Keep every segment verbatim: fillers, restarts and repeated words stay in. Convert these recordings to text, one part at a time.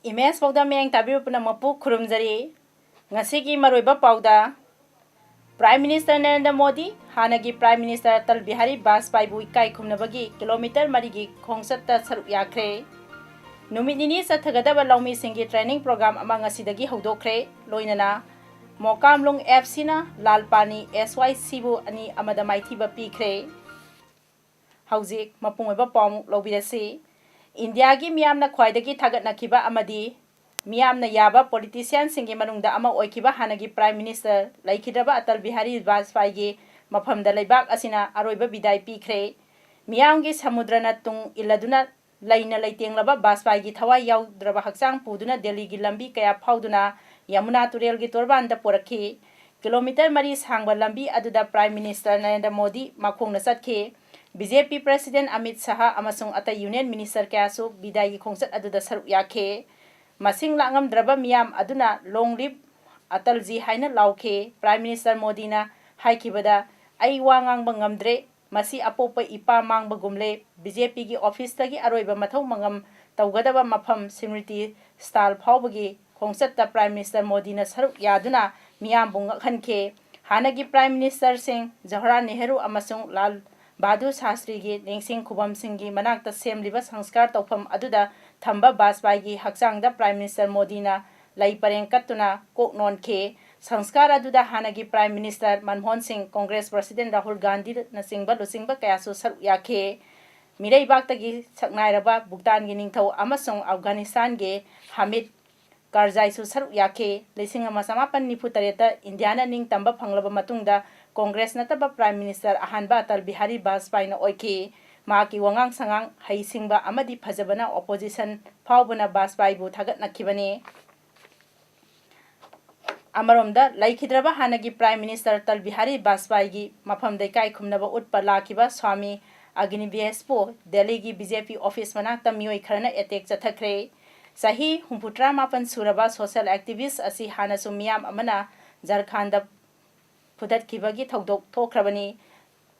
Image ꯄꯥꯎꯗꯝ ꯃꯤꯠꯌꯦꯡ ꯇꯥꯕꯤꯕ ꯄꯨꯝꯅꯃꯛꯄꯨ ꯈꯨꯔꯨꯝꯖꯔꯤ꯫ ꯉꯁꯤꯒꯤ ꯃꯔꯨꯑꯣꯏꯕ ꯄꯥꯎꯗ, Prime Minister ꯅꯔꯦꯟꯗ꯭ꯔ ꯃꯣꯗꯤ ꯍꯥꯟꯅꯒꯤ Prime Minister ꯑꯇꯜ ꯕꯤꯍꯥꯔꯤ ꯕꯥꯖꯄꯥꯏꯕꯨ ꯏꯀꯥꯏ ꯈꯨꯝꯅꯕꯒꯤ ꯀꯤꯂꯣꯃꯤꯇꯔ ꯃꯔꯤꯒꯤ ꯈꯣꯡꯆꯠꯇ ꯁꯔꯨꯛ ꯌꯥꯈ꯭ꯔꯦ꯫ ꯅꯨꯃꯤꯠ ꯅꯤꯅꯤ ꯆꯠꯊꯒꯗꯕ ꯂꯧꯃꯤꯁꯤꯡꯒꯤ training program ꯑꯃ ꯉꯁꯤꯗꯒꯤ ꯍꯧꯗꯣꯛꯈ꯭ꯔꯦ꯫ ꯂꯣꯏꯅꯅ ꯃꯣꯀꯥꯝꯂꯨꯡ F Cꯅ ꯂꯥꯜꯄꯥꯅꯤ S Y Cꯕꯨ ꯑꯅꯤ ꯑꯃꯗ ꯃꯥꯏꯊꯤꯕ ꯄꯤꯈ꯭ꯔꯦ꯫ ꯍꯧꯖꯤꯛ ꯃꯄꯨꯡ ꯑꯣꯏꯕ ꯄꯥꯎꯃꯨꯛ ꯂꯧꯕꯤꯔꯁꯤ꯫ ꯏꯟꯗꯤꯌꯥꯒꯤ ꯃꯤꯌꯥꯝꯅ ꯈ꯭ꯋꯥꯏꯗꯒꯤ ꯊꯥꯒꯠꯅꯈꯤꯕ ꯑꯃꯗꯤ ꯃꯤꯌꯥꯝꯅ ꯌꯥꯕ politicianꯁꯤꯡꯒꯤ ꯃꯅꯨꯡꯗ ꯑꯃ ꯑꯣꯏꯈꯤꯕ ꯍꯥꯟꯅꯒꯤ Prime Minister ꯂꯩꯈꯤꯗ꯭ꯔꯕ ꯑꯇꯜ ꯕꯤꯍꯥꯔꯤ ꯕꯥꯖꯄꯥꯏꯒꯤ ꯃꯐꯝꯗ ꯂꯩꯕꯥꯛ ꯑꯁꯤꯅ ꯑꯔꯣꯏꯕ ꯕꯤꯗꯥꯏ ꯄꯤꯈ꯭ꯔꯦ꯫ ꯃꯤꯌꯥꯝꯒꯤ ꯁꯃꯨꯗ꯭ꯔꯅ ꯇꯨꯡ ꯏꯜꯂꯗꯨꯅ ꯂꯩꯅ ꯂꯩꯇꯦꯡꯂꯕ ꯕꯥꯖꯄꯥꯏꯒꯤ ꯊꯋꯥꯏ ꯌꯥꯎꯗ꯭ꯔꯕ ꯍꯛꯆꯥꯡ ꯄꯨꯗꯨꯅ ꯗꯦꯜꯂꯤꯒꯤ ꯂꯝꯕꯤ ꯀꯌꯥ ꯐꯥꯎꯗꯨꯅ ꯌꯃꯨꯅꯥ ꯇꯨꯔꯦꯜꯒꯤ ꯇꯣꯔꯕꯥꯟꯗ ꯄꯣꯔꯛꯈꯤ꯫ ꯀꯤꯂꯣꯃꯤꯇꯔ ꯃꯔꯤ ꯁꯥꯡꯕ ꯂꯝꯕꯤ ꯑꯗꯨꯗ Prime Minister ꯅꯔꯦꯟꯗ꯭ꯔ ꯃꯣꯗꯤ ꯃꯈꯣꯡꯅ ꯆꯠꯈꯤ꯫ B J P President Amit Shah ꯑꯃꯁꯨꯡ ꯑꯇꯩ Union Minister ꯀꯌꯥꯁꯨ ꯕꯤꯗꯥꯏꯒꯤ ꯈꯣꯡꯆꯠ ꯑꯗꯨꯗ ꯁꯔꯨꯛ ꯌꯥꯈꯤ꯫ ꯃꯁꯤꯡ ꯂꯥꯛꯉꯝꯗ꯭ꯔꯕ ꯃꯤꯌꯥꯝ ꯑꯗꯨꯅ "Long live Atalji" ꯍꯥꯏꯅ ꯂꯥꯎꯈꯤ꯫ Prime Minister ꯃꯣꯗꯤꯅ ꯍꯥꯏꯈꯤꯕꯗ, "ꯑꯩ ꯋꯥ ꯉꯥꯡꯕ ꯉꯝꯗ꯭ꯔꯦ꯫ ꯃꯁꯤ ꯑꯄꯣꯛꯄ ꯏꯄꯥ ꯃꯥꯡꯕꯒꯨꯝꯂꯦ꯫" B J Pꯒꯤ officeꯇꯒꯤ ꯑꯔꯣꯏꯕ ꯃꯊꯧ ꯃꯉꯝ ꯇꯧꯒꯗꯕ ꯃꯐꯝ ꯁ꯭ꯃ꯭ꯔꯤꯇꯤ ꯁ꯭ꯊꯥꯜ ꯐꯥꯎꯕꯒꯤ ꯈꯣꯡꯆꯠꯇ Prime Minister ꯃꯣꯗꯤꯅ ꯁꯔꯨꯛ ꯌꯥꯗꯨꯅ ꯃꯤꯌꯥꯝꯕꯨ ꯉꯛꯍꯟꯈꯤ꯫ ꯍꯥꯟꯅꯒꯤ Prime Ministerꯁꯤꯡ ꯖꯋꯥꯍꯔꯂꯥꯜ ꯅꯦꯍꯔꯨ ꯑꯃꯁꯨꯡ ꯂꯥꯜ ꯕꯍꯥꯗꯨꯔ ꯁꯥꯁꯇ꯭ꯔꯤꯒꯤ ꯅꯤꯡꯁꯤꯡ ꯈꯨꯕꯝꯁꯤꯡꯒꯤ ꯃꯅꯥꯛꯇ ꯁꯦꯝꯂꯤꯕ ꯁꯪꯁꯀꯥꯔ ꯇꯧꯐꯝ ꯑꯗꯨꯗ ꯊꯝꯕ ꯕꯥꯖꯄꯥꯏꯒꯤ ꯍꯛꯆꯥꯡꯗ Prime Minister ꯃꯣꯗꯤꯅ ꯂꯩ ꯄꯔꯦꯡ ꯀꯠꯇꯨꯅ ꯀꯣꯛ ꯅꯣꯟꯈꯤ꯫ ꯁꯪꯁꯀꯥꯔ ꯑꯗꯨꯗ ꯍꯥꯟꯅꯒꯤ Prime Minister ꯃꯟꯃꯣꯍꯟ ꯁꯤꯡ, Congress President ꯔꯥꯍꯨꯜ ꯒꯥꯟꯙꯤꯅꯆꯤꯡꯕ ꯂꯨꯆꯤꯡꯕ ꯀꯌꯥꯁꯨ ꯁꯔꯨꯛ ꯌꯥꯈꯤ꯫ ꯃꯤꯔꯩꯕꯥꯛꯇꯒꯤ ꯁꯛꯅꯥꯏꯔꯕ ꯚꯨꯇꯥꯟꯒꯤ ꯅꯤꯡꯊꯧ ꯑꯃꯁꯨꯡ ꯑꯐꯒꯥꯅꯤꯁꯇꯥꯟꯒꯤ ꯍꯥꯃꯤꯗ ꯀꯥꯔꯖꯥꯏꯁꯨ ꯁꯔꯨꯛ ꯌꯥꯈꯤ꯫ ꯂꯤꯁꯤꯡ ꯑꯃ ꯆꯃꯥꯄꯟ ꯅꯤꯐꯨ ꯇꯔꯦꯠꯇ ꯏꯟꯗꯤꯌꯥꯅ ꯅꯤꯡꯇꯝꯕ ꯐꯪꯂꯕ ꯃꯇꯨꯡꯗ Congress ꯅꯠꯇꯕ Prime Minister ꯑꯍꯥꯟꯕ ꯑꯇꯜ ꯕꯤꯍꯥꯔꯤ ꯕꯥꯖꯄꯥꯏꯅ ꯑꯣꯏꯈꯤ꯫ ꯃꯍꯥꯛꯀꯤ ꯋꯥꯉꯥꯡ ꯁꯉꯥꯡ ꯍꯩꯁꯤꯡꯕ ꯑꯃꯗꯤ ꯐꯖꯕꯅ opposition ꯐꯥꯎꯕꯅ ꯕꯥꯖꯄꯥꯏꯕꯨ ꯊꯥꯒꯠꯅꯈꯤꯕꯅꯤ꯫ ꯑꯃꯔꯣꯝꯗ, ꯂꯩꯈꯤꯗ꯭ꯔꯕ ꯍꯥꯟꯅꯒꯤ Prime Minister ꯑꯇꯜ ꯕꯤꯍꯥꯔꯤ ꯕꯥꯖꯄꯥꯏꯒꯤ ꯃꯐꯝꯗ ꯏꯀꯥꯏ ꯈꯨꯝꯅꯕ ꯎꯠꯄ ꯂꯥꯛꯈꯤꯕ ꯁ꯭ꯋꯥꯃꯤ ꯑꯒꯅꯤꯕꯦꯁꯄꯨ ꯗꯦꯜꯂꯤꯒꯤ B J P office ꯃꯅꯥꯛꯇ ꯃꯤꯑꯣꯏ ꯈꯔꯅ attack ꯆꯠꯊꯈ꯭ꯔꯦ꯫ ꯆꯍꯤ ꯍꯨꯝꯐꯨꯇꯔꯥ ꯃꯥꯄꯟ ꯁꯨꯔꯕ social activist ꯑꯁꯤ ꯍꯥꯟꯅꯁꯨ ꯃꯤꯌꯥꯝ ꯑꯃꯅ ꯖꯔꯈꯥꯟꯗ ꯐꯨꯗꯠꯈꯤꯕꯒꯤ ꯊꯧꯗꯣꯛ ꯊꯣꯛꯈ꯭ꯔꯕꯅꯤ꯫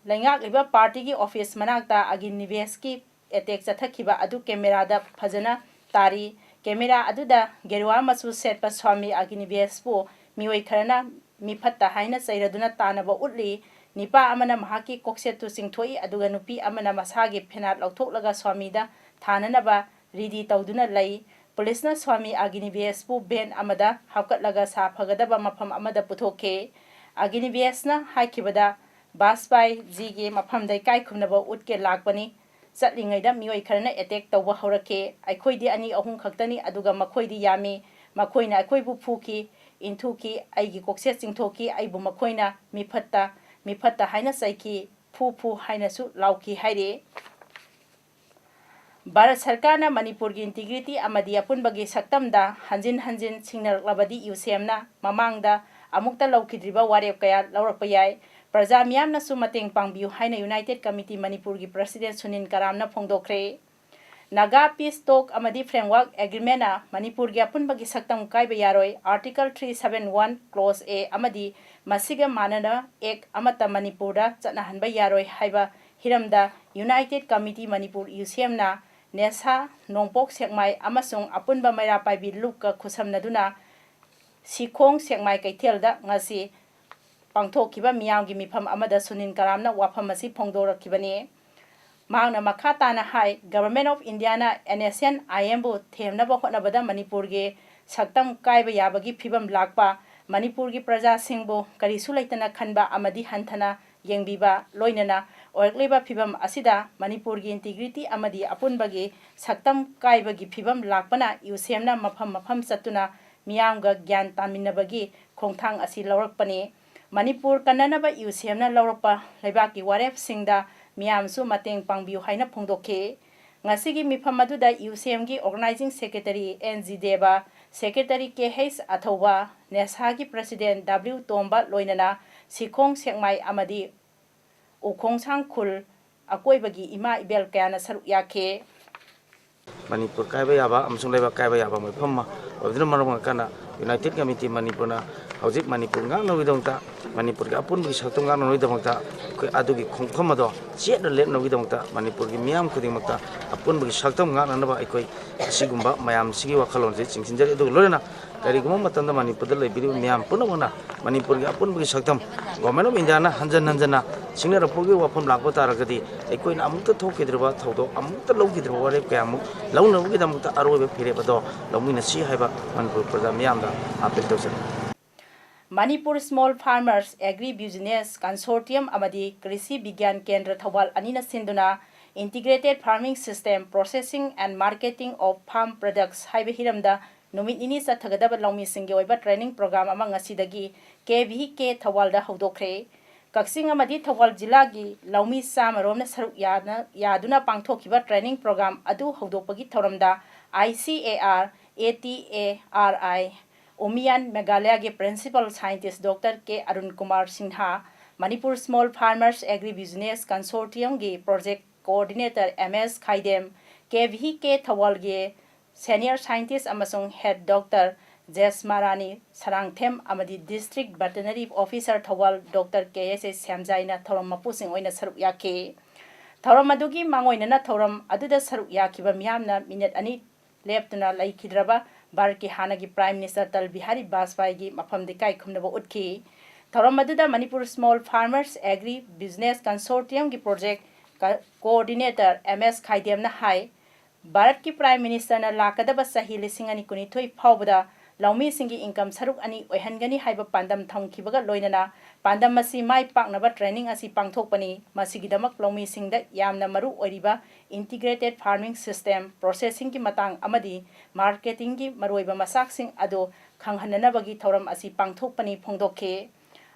ꯂꯩꯉꯥꯛꯂꯤꯕ party ꯒꯤ office ꯃꯅꯥꯛꯇ ꯑꯒꯅꯤꯕꯦꯁꯀꯤ attack ꯆꯠꯊꯈꯤꯕ ꯑꯗꯨ camera ꯗ ꯐꯖꯅ ꯇꯥꯔꯤ꯫ Camera ꯑꯗꯨꯗ ꯒꯦꯔꯨꯋꯥ ꯃꯆꯨ ꯁꯦꯠꯄ ꯁ꯭ꯋꯥꯃꯤ ꯑꯒꯅꯤꯕꯦꯁꯄꯨ ꯃꯤꯑꯣꯏ ꯈꯔꯅ ꯃꯤꯐꯠꯇ ꯍꯥꯏꯅ ꯆꯩꯔꯗꯨꯅ ꯇꯥꯟꯅꯕ ꯎꯠꯂꯤ꯫ ꯅꯤꯄꯥ ꯑꯃꯅ ꯃꯍꯥꯛꯀꯤ ꯀꯣꯛꯆꯦꯠꯇꯨ ꯆꯤꯡꯊꯣꯛꯏ, ꯑꯗꯨꯒ ꯅꯨꯄꯤ ꯑꯃꯅ ꯃꯁꯥꯒꯤ ꯐꯦꯅꯥꯠ ꯂꯧꯊꯣꯛꯂꯒ ꯁ꯭ꯋꯥꯃꯤꯗ ꯊꯥꯅꯅꯕ ready ꯇꯧꯗꯨꯅ ꯂꯩ꯫ ꯄꯨꯂꯤꯁꯅ ꯁ꯭ꯋꯥꯃꯤ ꯑꯒꯅꯤꯕꯦꯁꯄꯨ van ꯑꯃꯗ ꯍꯥꯞꯀꯠꯂꯒ ꯁꯥꯐꯒꯗꯕ ꯃꯐꯝ ꯑꯃꯗ ꯄꯨꯊꯣꯛꯈꯤ꯫ ꯑꯒꯅꯤꯕꯦꯁꯅ ꯍꯥꯏꯈꯤꯕꯗ, "ꯕꯥꯖꯄꯥꯏꯖꯤꯒꯤ ꯃꯐꯝꯗ ꯏꯀꯥꯏ ꯈꯨꯝꯅꯕ ꯎꯠꯀꯦ ꯂꯥꯛꯄꯅꯤ꯫ ꯆꯠꯂꯤꯉꯩꯗ ꯃꯤꯑꯣꯏ ꯈꯔꯅ attack ꯇꯧꯕ ꯍꯧꯔꯛꯈꯤ꯫ ꯑꯩꯈꯣꯏꯗꯤ ꯑꯅꯤ ꯑꯍꯨꯝ ꯈꯛꯇꯅꯤ, ꯑꯗꯨꯒ ꯃꯈꯣꯏꯗꯤ ꯌꯥꯝꯃꯤ꯫ ꯃꯈꯣꯏꯅ ꯑꯩꯈꯣꯏꯕꯨ ꯐꯨꯈꯤ, ꯏꯟꯊꯨꯈꯤ, ꯑꯩꯒꯤ ꯀꯣꯛꯆꯦꯠ ꯆꯤꯡꯊꯣꯛꯈꯤ, ꯑꯩꯕꯨ ꯃꯈꯣꯏꯅ ꯃꯤꯐꯠꯇ, ꯃꯤꯐꯠꯇ ꯍꯥꯏꯅ ꯆꯩꯈꯤ, ꯐꯨ ꯐꯨ ꯍꯥꯏꯅꯁꯨ ꯂꯥꯎꯈꯤ" ꯍꯥꯏꯔꯤ꯫ ꯚꯥꯔꯠ ꯁꯔꯀꯥꯔꯅ ꯃꯅꯤꯄꯨꯔꯒꯤ integrity ꯑꯃꯗꯤ ꯑꯄꯨꯟꯕꯒꯤ ꯁꯛꯇꯝꯗ ꯍꯟꯖꯤꯟ ꯍꯟꯖꯤꯟ ꯁꯤꯡꯅꯔꯛꯂꯕꯗꯤ ꯌꯨ ꯁꯤ ꯑꯦꯝꯅ ꯃꯃꯥꯡꯗ ꯑꯃꯨꯛꯇ ꯂꯧꯈꯤꯗ꯭ꯔꯤꯕ ꯋꯥꯔꯦꯞ ꯀꯌꯥ ꯂꯧꯔꯛꯄ ꯌꯥꯏ꯫ ꯄ꯭ꯔꯖꯥ ꯃꯤꯌꯥꯝꯅꯁꯨ ꯃꯇꯦꯡ ꯄꯥꯡꯕꯤꯌꯨ ꯍꯥꯏꯅ United Committee ꯃꯅꯤꯄꯨꯔꯒꯤ president Sunil ꯀꯔꯥꯝꯅ ꯐꯣꯡꯗꯣꯛꯈ꯭ꯔꯦ꯫ Naga Peace Talk ꯑꯃꯗꯤ Framework Agreement ꯅ ꯃꯅꯤꯄꯨꯔꯒꯤ ꯑꯄꯨꯟꯕꯒꯤ ꯁꯛꯇꯝ ꯀꯥꯏꯕ ꯌꯥꯔꯣꯏ꯫ Article three seven one clause A ꯑꯃꯗꯤ ꯃꯁꯤꯒ ꯃꯥꯟꯅꯅ act ꯑꯃꯠꯇ ꯃꯅꯤꯄꯨꯔꯗ ꯆꯠꯅꯍꯟꯕ ꯌꯥꯔꯣꯏ ꯍꯥꯏꯕ ꯍꯤꯔꯝꯗ United Committee ꯃꯅꯤꯄꯨꯔ ꯌꯨ ꯁꯤ ꯑꯦꯝꯅ ꯅꯦꯁꯥ, ꯅꯣꯡꯄꯣꯛ ꯁꯦꯛꯃꯥꯏ ꯑꯃꯁꯨꯡ ꯑꯄꯨꯟꯕ ꯃꯩꯔꯥ ꯄꯥꯏꯕꯤ ꯂꯨꯞꯀ ꯈꯨꯠꯁꯝꯅꯗꯨꯅ ꯁꯤꯈꯣꯡ ꯁꯦꯛꯃꯥꯏ ꯀꯩꯊꯦꯜꯗ ꯉꯁꯤ ꯄꯥꯡꯊꯣꯛꯈꯤꯕ ꯃꯤꯌꯥꯝꯒꯤ ꯃꯤꯐꯝ ꯑꯃꯗ ꯁꯨꯅꯤꯜ ꯀꯔꯥꯝꯅ ꯋꯥꯐꯝ ꯑꯁꯤ ꯐꯣꯡꯗꯣꯔꯛꯈꯤꯕꯅꯤ꯫ ꯃꯍꯥꯛꯅ ꯃꯈꯥ ꯇꯥꯅ ꯍꯥꯏ, Government of India ꯅ N S C N I M ꯕꯨ ꯊꯦꯝꯅꯕ ꯍꯣꯠꯅꯕꯗ ꯃꯅꯤꯄꯨꯔꯒꯤ ꯁꯛꯇꯝ ꯀꯥꯏꯕ ꯌꯥꯕꯒꯤ ꯐꯤꯕꯝ ꯂꯥꯛꯄ, ꯃꯅꯤꯄꯨꯔꯒꯤ ꯄ꯭ꯔꯖꯥꯁꯤꯡꯕꯨ ꯀꯔꯤꯁꯨ ꯂꯩꯇꯅ ꯈꯟꯕ ꯑꯃꯗꯤ ꯍꯟꯊꯅ ꯌꯦꯡꯕꯤꯕ, ꯂꯣꯏꯅꯅ ꯑꯣꯏꯔꯛꯂꯤꯕ ꯐꯤꯕꯝ ꯑꯁꯤꯗ ꯃꯅꯤꯄꯨꯔꯒꯤ integrity ꯑꯃꯗꯤ ꯑꯄꯨꯟꯕꯒꯤ ꯁꯛꯇꯝ ꯀꯥꯏꯕꯒꯤ ꯐꯤꯕꯝ ꯂꯥꯛꯄꯅ ꯌꯨ ꯁꯤ ꯑꯦꯝꯅ ꯃꯐꯝ ꯃꯐꯝ ꯆꯠꯇꯨꯅ ꯃꯤꯌꯥꯝꯒ ꯒ꯭ꯌꯥꯟ ꯇꯥꯃꯤꯟꯅꯕꯒꯤ ꯈꯣꯡꯊꯥꯡ ꯑꯁꯤ ꯂꯧꯔꯛꯄꯅꯤ꯫ ꯃꯅꯤꯄꯨꯔ ꯀꯟꯅꯅꯕ ꯌꯨ ꯁꯤ ꯑꯦꯝꯅ ꯂꯧꯔꯛꯄ ꯂꯩꯕꯥꯛꯀꯤ ꯋꯥꯔꯦꯞꯁꯤꯡꯗ ꯃꯤꯌꯥꯝꯁꯨ ꯃꯇꯦꯡ ꯄꯥꯡꯕꯤꯌꯨ ꯍꯥꯏꯅ ꯐꯣꯡꯗꯣꯛꯈꯤ꯫ ꯉꯁꯤꯒꯤ ꯃꯤꯐꯝ ꯑꯗꯨꯗ ꯌꯨ ꯁꯤ ꯑꯦꯝꯒꯤ Organizing Secretary N G ꯗꯦꯕ, Secretary K H ꯑꯊꯧꯕ, ꯅꯦꯁꯥꯒꯤ President W ꯇꯣꯝꯕ ꯂꯣꯏꯅꯅ ꯁꯤꯈꯣꯡ ꯁꯦꯛꯃꯥꯏ ꯑꯃꯗꯤ ꯎꯈꯣꯡꯁꯥꯡ ꯈꯨꯜ ꯑꯀꯣꯏꯕꯒꯤ ꯏꯃꯥ ꯏꯕꯦꯜ ꯀꯌꯥꯅ ꯁꯔꯨꯛ ꯌꯥꯈꯤ꯫ ꯃꯅꯤꯄꯨꯔ ꯀꯥꯏꯕ ꯌꯥꯕ ꯑꯃꯁꯨꯡ ꯂꯩꯕꯥꯛ ꯀꯥꯏꯕ ꯌꯥꯕ ꯃꯐꯝ ꯑꯃ ꯑꯣꯏꯕꯗꯨꯅ ꯃꯔꯝ ꯑꯣꯏꯔꯀꯥꯟꯗ United Committee ꯃꯅꯤꯄꯨꯔꯅ ꯍꯧꯖꯤꯛ ꯃꯅꯤꯄꯨꯔ ꯉꯥꯛꯅꯕꯒꯤꯗꯃꯛꯇ, ꯃꯅꯤꯄꯨꯔꯒꯤ ꯑꯄꯨꯟꯕꯒꯤ ꯁꯛꯇꯝ ꯉꯥꯛꯅꯅꯕꯒꯤꯗꯃꯛꯇ ꯑꯩꯈꯣꯏ ꯑꯗꯨꯒꯤ ꯈꯣꯡꯐꯝ ꯑꯗꯣ ꯆꯦꯠꯅ ꯂꯦꯞꯅꯕꯒꯤꯗꯃꯛꯇ ꯃꯅꯤꯄꯨꯔꯒꯤ ꯃꯤꯌꯥꯝ ꯈꯨꯗꯤꯡꯃꯛꯇ ꯑꯄꯨꯟꯕꯒꯤ ꯁꯛꯇꯝ ꯉꯥꯛꯅꯅꯕ ꯑꯩꯈꯣꯏ ꯑꯁꯤꯒꯨꯝꯕ ꯃꯌꯥꯝꯁꯤꯒꯤ ꯋꯥꯈꯜꯂꯣꯟꯁꯤ ꯆꯤꯡꯁꯤꯟꯖꯔꯤ꯫ ꯑꯗꯨꯒ ꯂꯣꯏꯅꯅ ꯀꯔꯤꯒꯨꯝꯕ ꯃꯇꯝꯗ ꯃꯅꯤꯄꯨꯔꯗ ꯂꯩꯕꯤꯔꯤꯕ ꯃꯤꯌꯥꯝ ꯄꯨꯝꯅꯃꯛꯅ ꯃꯅꯤꯄꯨꯔꯒꯤ ꯑꯄꯨꯟꯕꯒꯤ ꯁꯛꯇꯝ Government of Indiaꯅ ꯍꯟꯖꯟ ꯍꯟꯖꯟꯅ ꯁꯤꯡꯅꯔꯛꯄꯒꯤ ꯋꯥꯐꯝ ꯂꯥꯛꯄ ꯇꯥꯔꯒꯗꯤ ꯑꯩꯈꯣꯏꯅ ꯑꯃꯨꯛꯇ ꯊꯣꯛꯈꯤꯗ꯭ꯔꯤꯕ ꯊꯧꯗꯣꯛ, ꯑꯃꯨꯛꯇ ꯂꯧꯈꯤꯗ꯭ꯔꯤꯕ ꯋꯥꯔꯦꯞ ꯀꯌꯥꯃꯨꯛ ꯂꯧꯅꯕꯒꯤꯗꯃꯛꯇ ꯑꯔꯣꯏꯕ ꯐꯤꯔꯦꯞ ꯑꯗꯣ ꯂꯧꯃꯤꯟꯅꯁꯤ ꯍꯥꯏꯕ ꯃꯅꯤꯄꯨꯔ ꯄ꯭ꯔꯖꯥ ꯃꯤꯌꯥꯝꯗ appeal ꯇꯧꯖꯔꯤ꯫ Manipur Small Farmers Agri Business Consortium ꯑꯃꯗꯤ ꯀ꯭ꯔꯤꯁꯤ ꯕꯤꯒ꯭ꯌꯥꯟ ꯀꯦꯟꯗ꯭ꯔ ꯊꯧꯕꯥꯜ ꯑꯅꯤꯅ ꯁꯤꯟꯗꯨꯅ Integrated Farming System, Processing and Marketing of Farm Products ꯍꯥꯏꯕ ꯍꯤꯔꯝꯗ ꯅꯨꯃꯤꯠ ꯅꯤꯅꯤ ꯆꯠꯊꯒꯗꯕ ꯂꯧꯃꯤꯁꯤꯡꯒꯤ ꯑꯣꯏꯕ training program ꯑꯃ ꯉꯁꯤꯗꯒꯤ K V K ꯊꯧꯕꯥꯜꯗ ꯍꯧꯗꯣꯛꯈ꯭ꯔꯦ꯫ ꯀꯛꯆꯤꯡ ꯑꯃꯗꯤ ꯊꯧꯕꯥꯜ ꯖꯤꯂꯥꯒꯤ ꯂꯧꯃꯤ ꯆꯥꯝꯃ ꯔꯣꯝꯅ ꯁꯔꯨꯛ ꯌꯥꯅ-, ꯌꯥꯗꯨꯅ ꯄꯥꯡꯊꯣꯛꯈꯤꯕ training program ꯑꯗꯨ ꯍꯧꯗꯣꯛꯄꯒꯤ ꯊꯧꯔꯝꯗ I C A R, A T A R I, Umiyan Meghalaya ꯒꯤ Principal Scientist Doctor K Arun Kumar Sinha, Manipur Small Farmers Agri Business Consortium ꯒꯤ Project Coordinator M S ꯈꯥꯏꯗꯦꯝ, K V K ꯊꯧꯕꯥꯜꯒꯤ Senior Scientist ꯑꯃꯁꯨꯡ Head Doctor ꯖꯦꯁꯃꯥꯔꯥꯅꯤ Sarangthem ꯑꯃꯗꯤ District Veterinary Officer Thoubal Doctor K S A ꯁ꯭ꯌꯥꯝꯖꯥꯏꯅ ꯊꯧꯔꯝ ꯃꯄꯨꯁꯤꯡ ꯑꯣꯏꯅ ꯁꯔꯨꯛ ꯌꯥꯈꯤ꯫ ꯊꯧꯔꯝ ꯑꯗꯨꯒꯤ ꯃꯥꯡꯑꯣꯏꯅꯅ ꯊꯧꯔꯝ ꯑꯗꯨꯗ ꯁꯔꯨꯛ ꯌꯥꯈꯤꯕ ꯃꯤꯌꯥꯝꯅ ꯃꯤꯅꯠ ꯑꯅꯤ ꯂꯦꯞꯇꯨꯅ ꯂꯩꯈꯤꯗ꯭ꯔꯕ ꯚꯥꯔꯠꯀꯤ ꯍꯥꯟꯅꯒꯤ Prime Minister ꯑꯇꯜ ꯕꯤꯍꯥꯔꯤ ꯕꯥꯖꯄꯥꯏꯒꯤ ꯃꯐꯝꯗ ꯏꯀꯥꯏ ꯈꯨꯝꯅꯕ ꯎꯠꯈꯤ꯫ ꯊꯧꯔꯝ ꯑꯗꯨꯗ Manipur Small Farmers Agri Business Consortium ꯒꯤ Project ꯀ-, Coordinator M S ꯈꯥꯏꯗꯦꯝꯅ ꯍꯥꯏ, ꯚꯥꯔꯠꯀꯤ Prime Minister ꯅ ꯂꯥꯛꯀꯗꯕ ꯆꯍꯤ ꯂꯤꯁꯤꯡ ꯑꯅꯤ ꯀꯨꯟꯅꯤꯊꯣꯏ ꯐꯥꯎꯕꯗ ꯂꯧꯃꯤꯁꯤꯡꯒꯤ income ꯁꯔꯨꯛ ꯑꯅꯤ ꯑꯣꯏꯍꯟꯒꯅꯤ ꯍꯥꯏꯕ ꯄꯥꯟꯗꯝ ꯊꯝꯈꯤꯕꯒ ꯂꯣꯏꯅꯅ ꯄꯥꯟꯗꯝ ꯑꯁꯤ ꯃꯥꯏ ꯄꯥꯛꯅꯕ training ꯑꯁꯤ ꯄꯥꯡꯊꯣꯛꯄꯅꯤ꯫ ꯃꯁꯤꯒꯤꯗꯃꯛ ꯂꯧꯃꯤꯁꯤꯡꯗ ꯌꯥꯝꯅ ꯃꯔꯨ ꯑꯣꯏꯔꯤꯕ Integrated Farming System, Processing ꯒꯤ ꯃꯇꯥꯡ ꯑꯃꯗꯤ Marketing ꯒꯤ ꯃꯔꯨꯑꯣꯏꯕ ꯃꯆꯥꯛꯁꯤꯡ ꯑꯗꯨ ꯈꯪꯍꯟꯅꯅꯕꯒꯤ ꯊꯧꯔꯝ ꯑꯁꯤ ꯄꯥꯡꯊꯣꯛꯄꯅꯤ ꯐꯣꯡꯗꯣꯛꯈꯤ꯫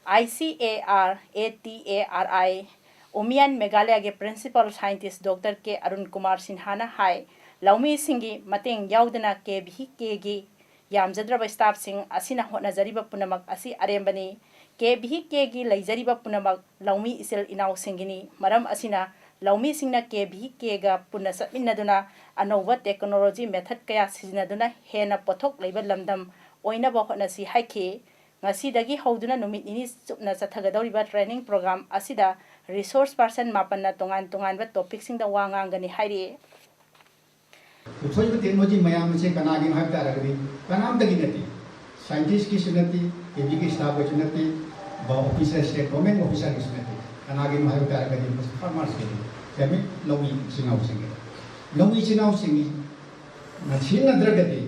I C A R, A T A R I, Umiyan Meghalaya ꯒꯤ Principal Scientist Doctor K Arun Kumar Sinha ꯅ ꯍꯥꯏ, ꯂꯧꯃꯤꯁꯤꯡꯒꯤ ꯃꯇꯦꯡ ꯌꯥꯎꯗꯅ K V K ꯒꯤ ꯌꯥꯝꯖꯗ꯭ꯔꯕ staffꯁꯤꯡ ꯑꯁꯤꯅ ꯍꯣꯠꯅꯖꯔꯤꯕ ꯄꯨꯝꯅꯃꯛ ꯑꯁꯤ ꯑꯔꯦꯝꯕꯅꯤ꯫ ꯀꯦ ꯚꯤ ꯀꯦꯒꯤ ꯂꯩꯖꯔꯤꯕ ꯄꯨꯝꯅꯃꯛ ꯂꯧꯃꯤ ꯏꯆꯤꯜ ꯏꯅꯥꯎꯁꯤꯡꯒꯤꯅꯤ꯫ ꯃꯔꯝ ꯑꯁꯤꯅ, ꯂꯧꯃꯤꯁꯤꯡꯅ ꯀꯦ ꯚꯤ ꯀꯦꯒ ꯄꯨꯟꯅ ꯆꯠꯃꯤꯟꯅꯗꯨꯅ ꯑꯅꯧꯕ technology method ꯀꯌꯥ ꯁꯤꯖꯤꯟꯅꯗꯨꯅ ꯍꯦꯟꯅ ꯄꯣꯠꯊꯣꯛ ꯂꯩꯕ ꯂꯝꯗꯝ ꯑꯣꯏꯅꯕ ꯍꯣꯠꯅꯁꯤ ꯍꯥꯏꯈꯤ꯫ ꯉꯁꯤꯗꯒꯤ ꯍꯧꯗꯨꯅ ꯅꯨꯃꯤꯠ ꯅꯤꯅꯤ ꯆꯨꯞꯅ ꯆꯠꯊꯒꯗꯧꯔꯤꯕ training program ꯑꯁꯤꯗ resource person ꯃꯥꯄꯟꯅ ꯇꯣꯉꯥꯟ ꯇꯣꯉꯥꯟꯕ topicꯁꯤꯡꯗ ꯋꯥ ꯉꯥꯡꯒꯅꯤ ꯍꯥꯏꯔꯤ꯫ ꯄꯨꯊꯣꯛꯏꯕ technology ꯃꯌꯥꯝ ꯑꯁꯤ ꯀꯅꯥꯒꯤꯅꯣ ꯍꯥꯏꯕ ꯇꯥꯔꯒꯗꯤ ꯀꯅꯥꯝꯇꯒꯤ ꯅꯠꯇꯦ꯫ Scientistꯀꯤꯁꯨ ꯅꯠꯇꯦ, ꯀꯦ ꯚꯤ ꯀꯦ staffꯀꯤꯁꯨ ꯅꯠꯇꯦ, ꯕ officer, state government officerꯒꯤꯁꯨ ꯅꯠꯇꯦ꯫ ꯀꯅꯥꯒꯤꯅꯣ ꯍꯥꯏꯕ ꯇꯥꯔꯒꯗꯤ farmersꯀꯤꯅꯤ, ꯐꯦꯃꯤꯂꯤ ꯂꯧꯃꯤ ꯏꯆꯤꯟ ꯏꯅꯥꯎꯁꯤꯡꯒꯤ꯫ ꯂꯧꯃꯤ ꯏꯆꯤꯟ ꯏꯅꯥꯎꯁꯤꯡꯅ ꯁꯤꯖꯤꯟꯅꯗ꯭ꯔꯒꯗꯤ,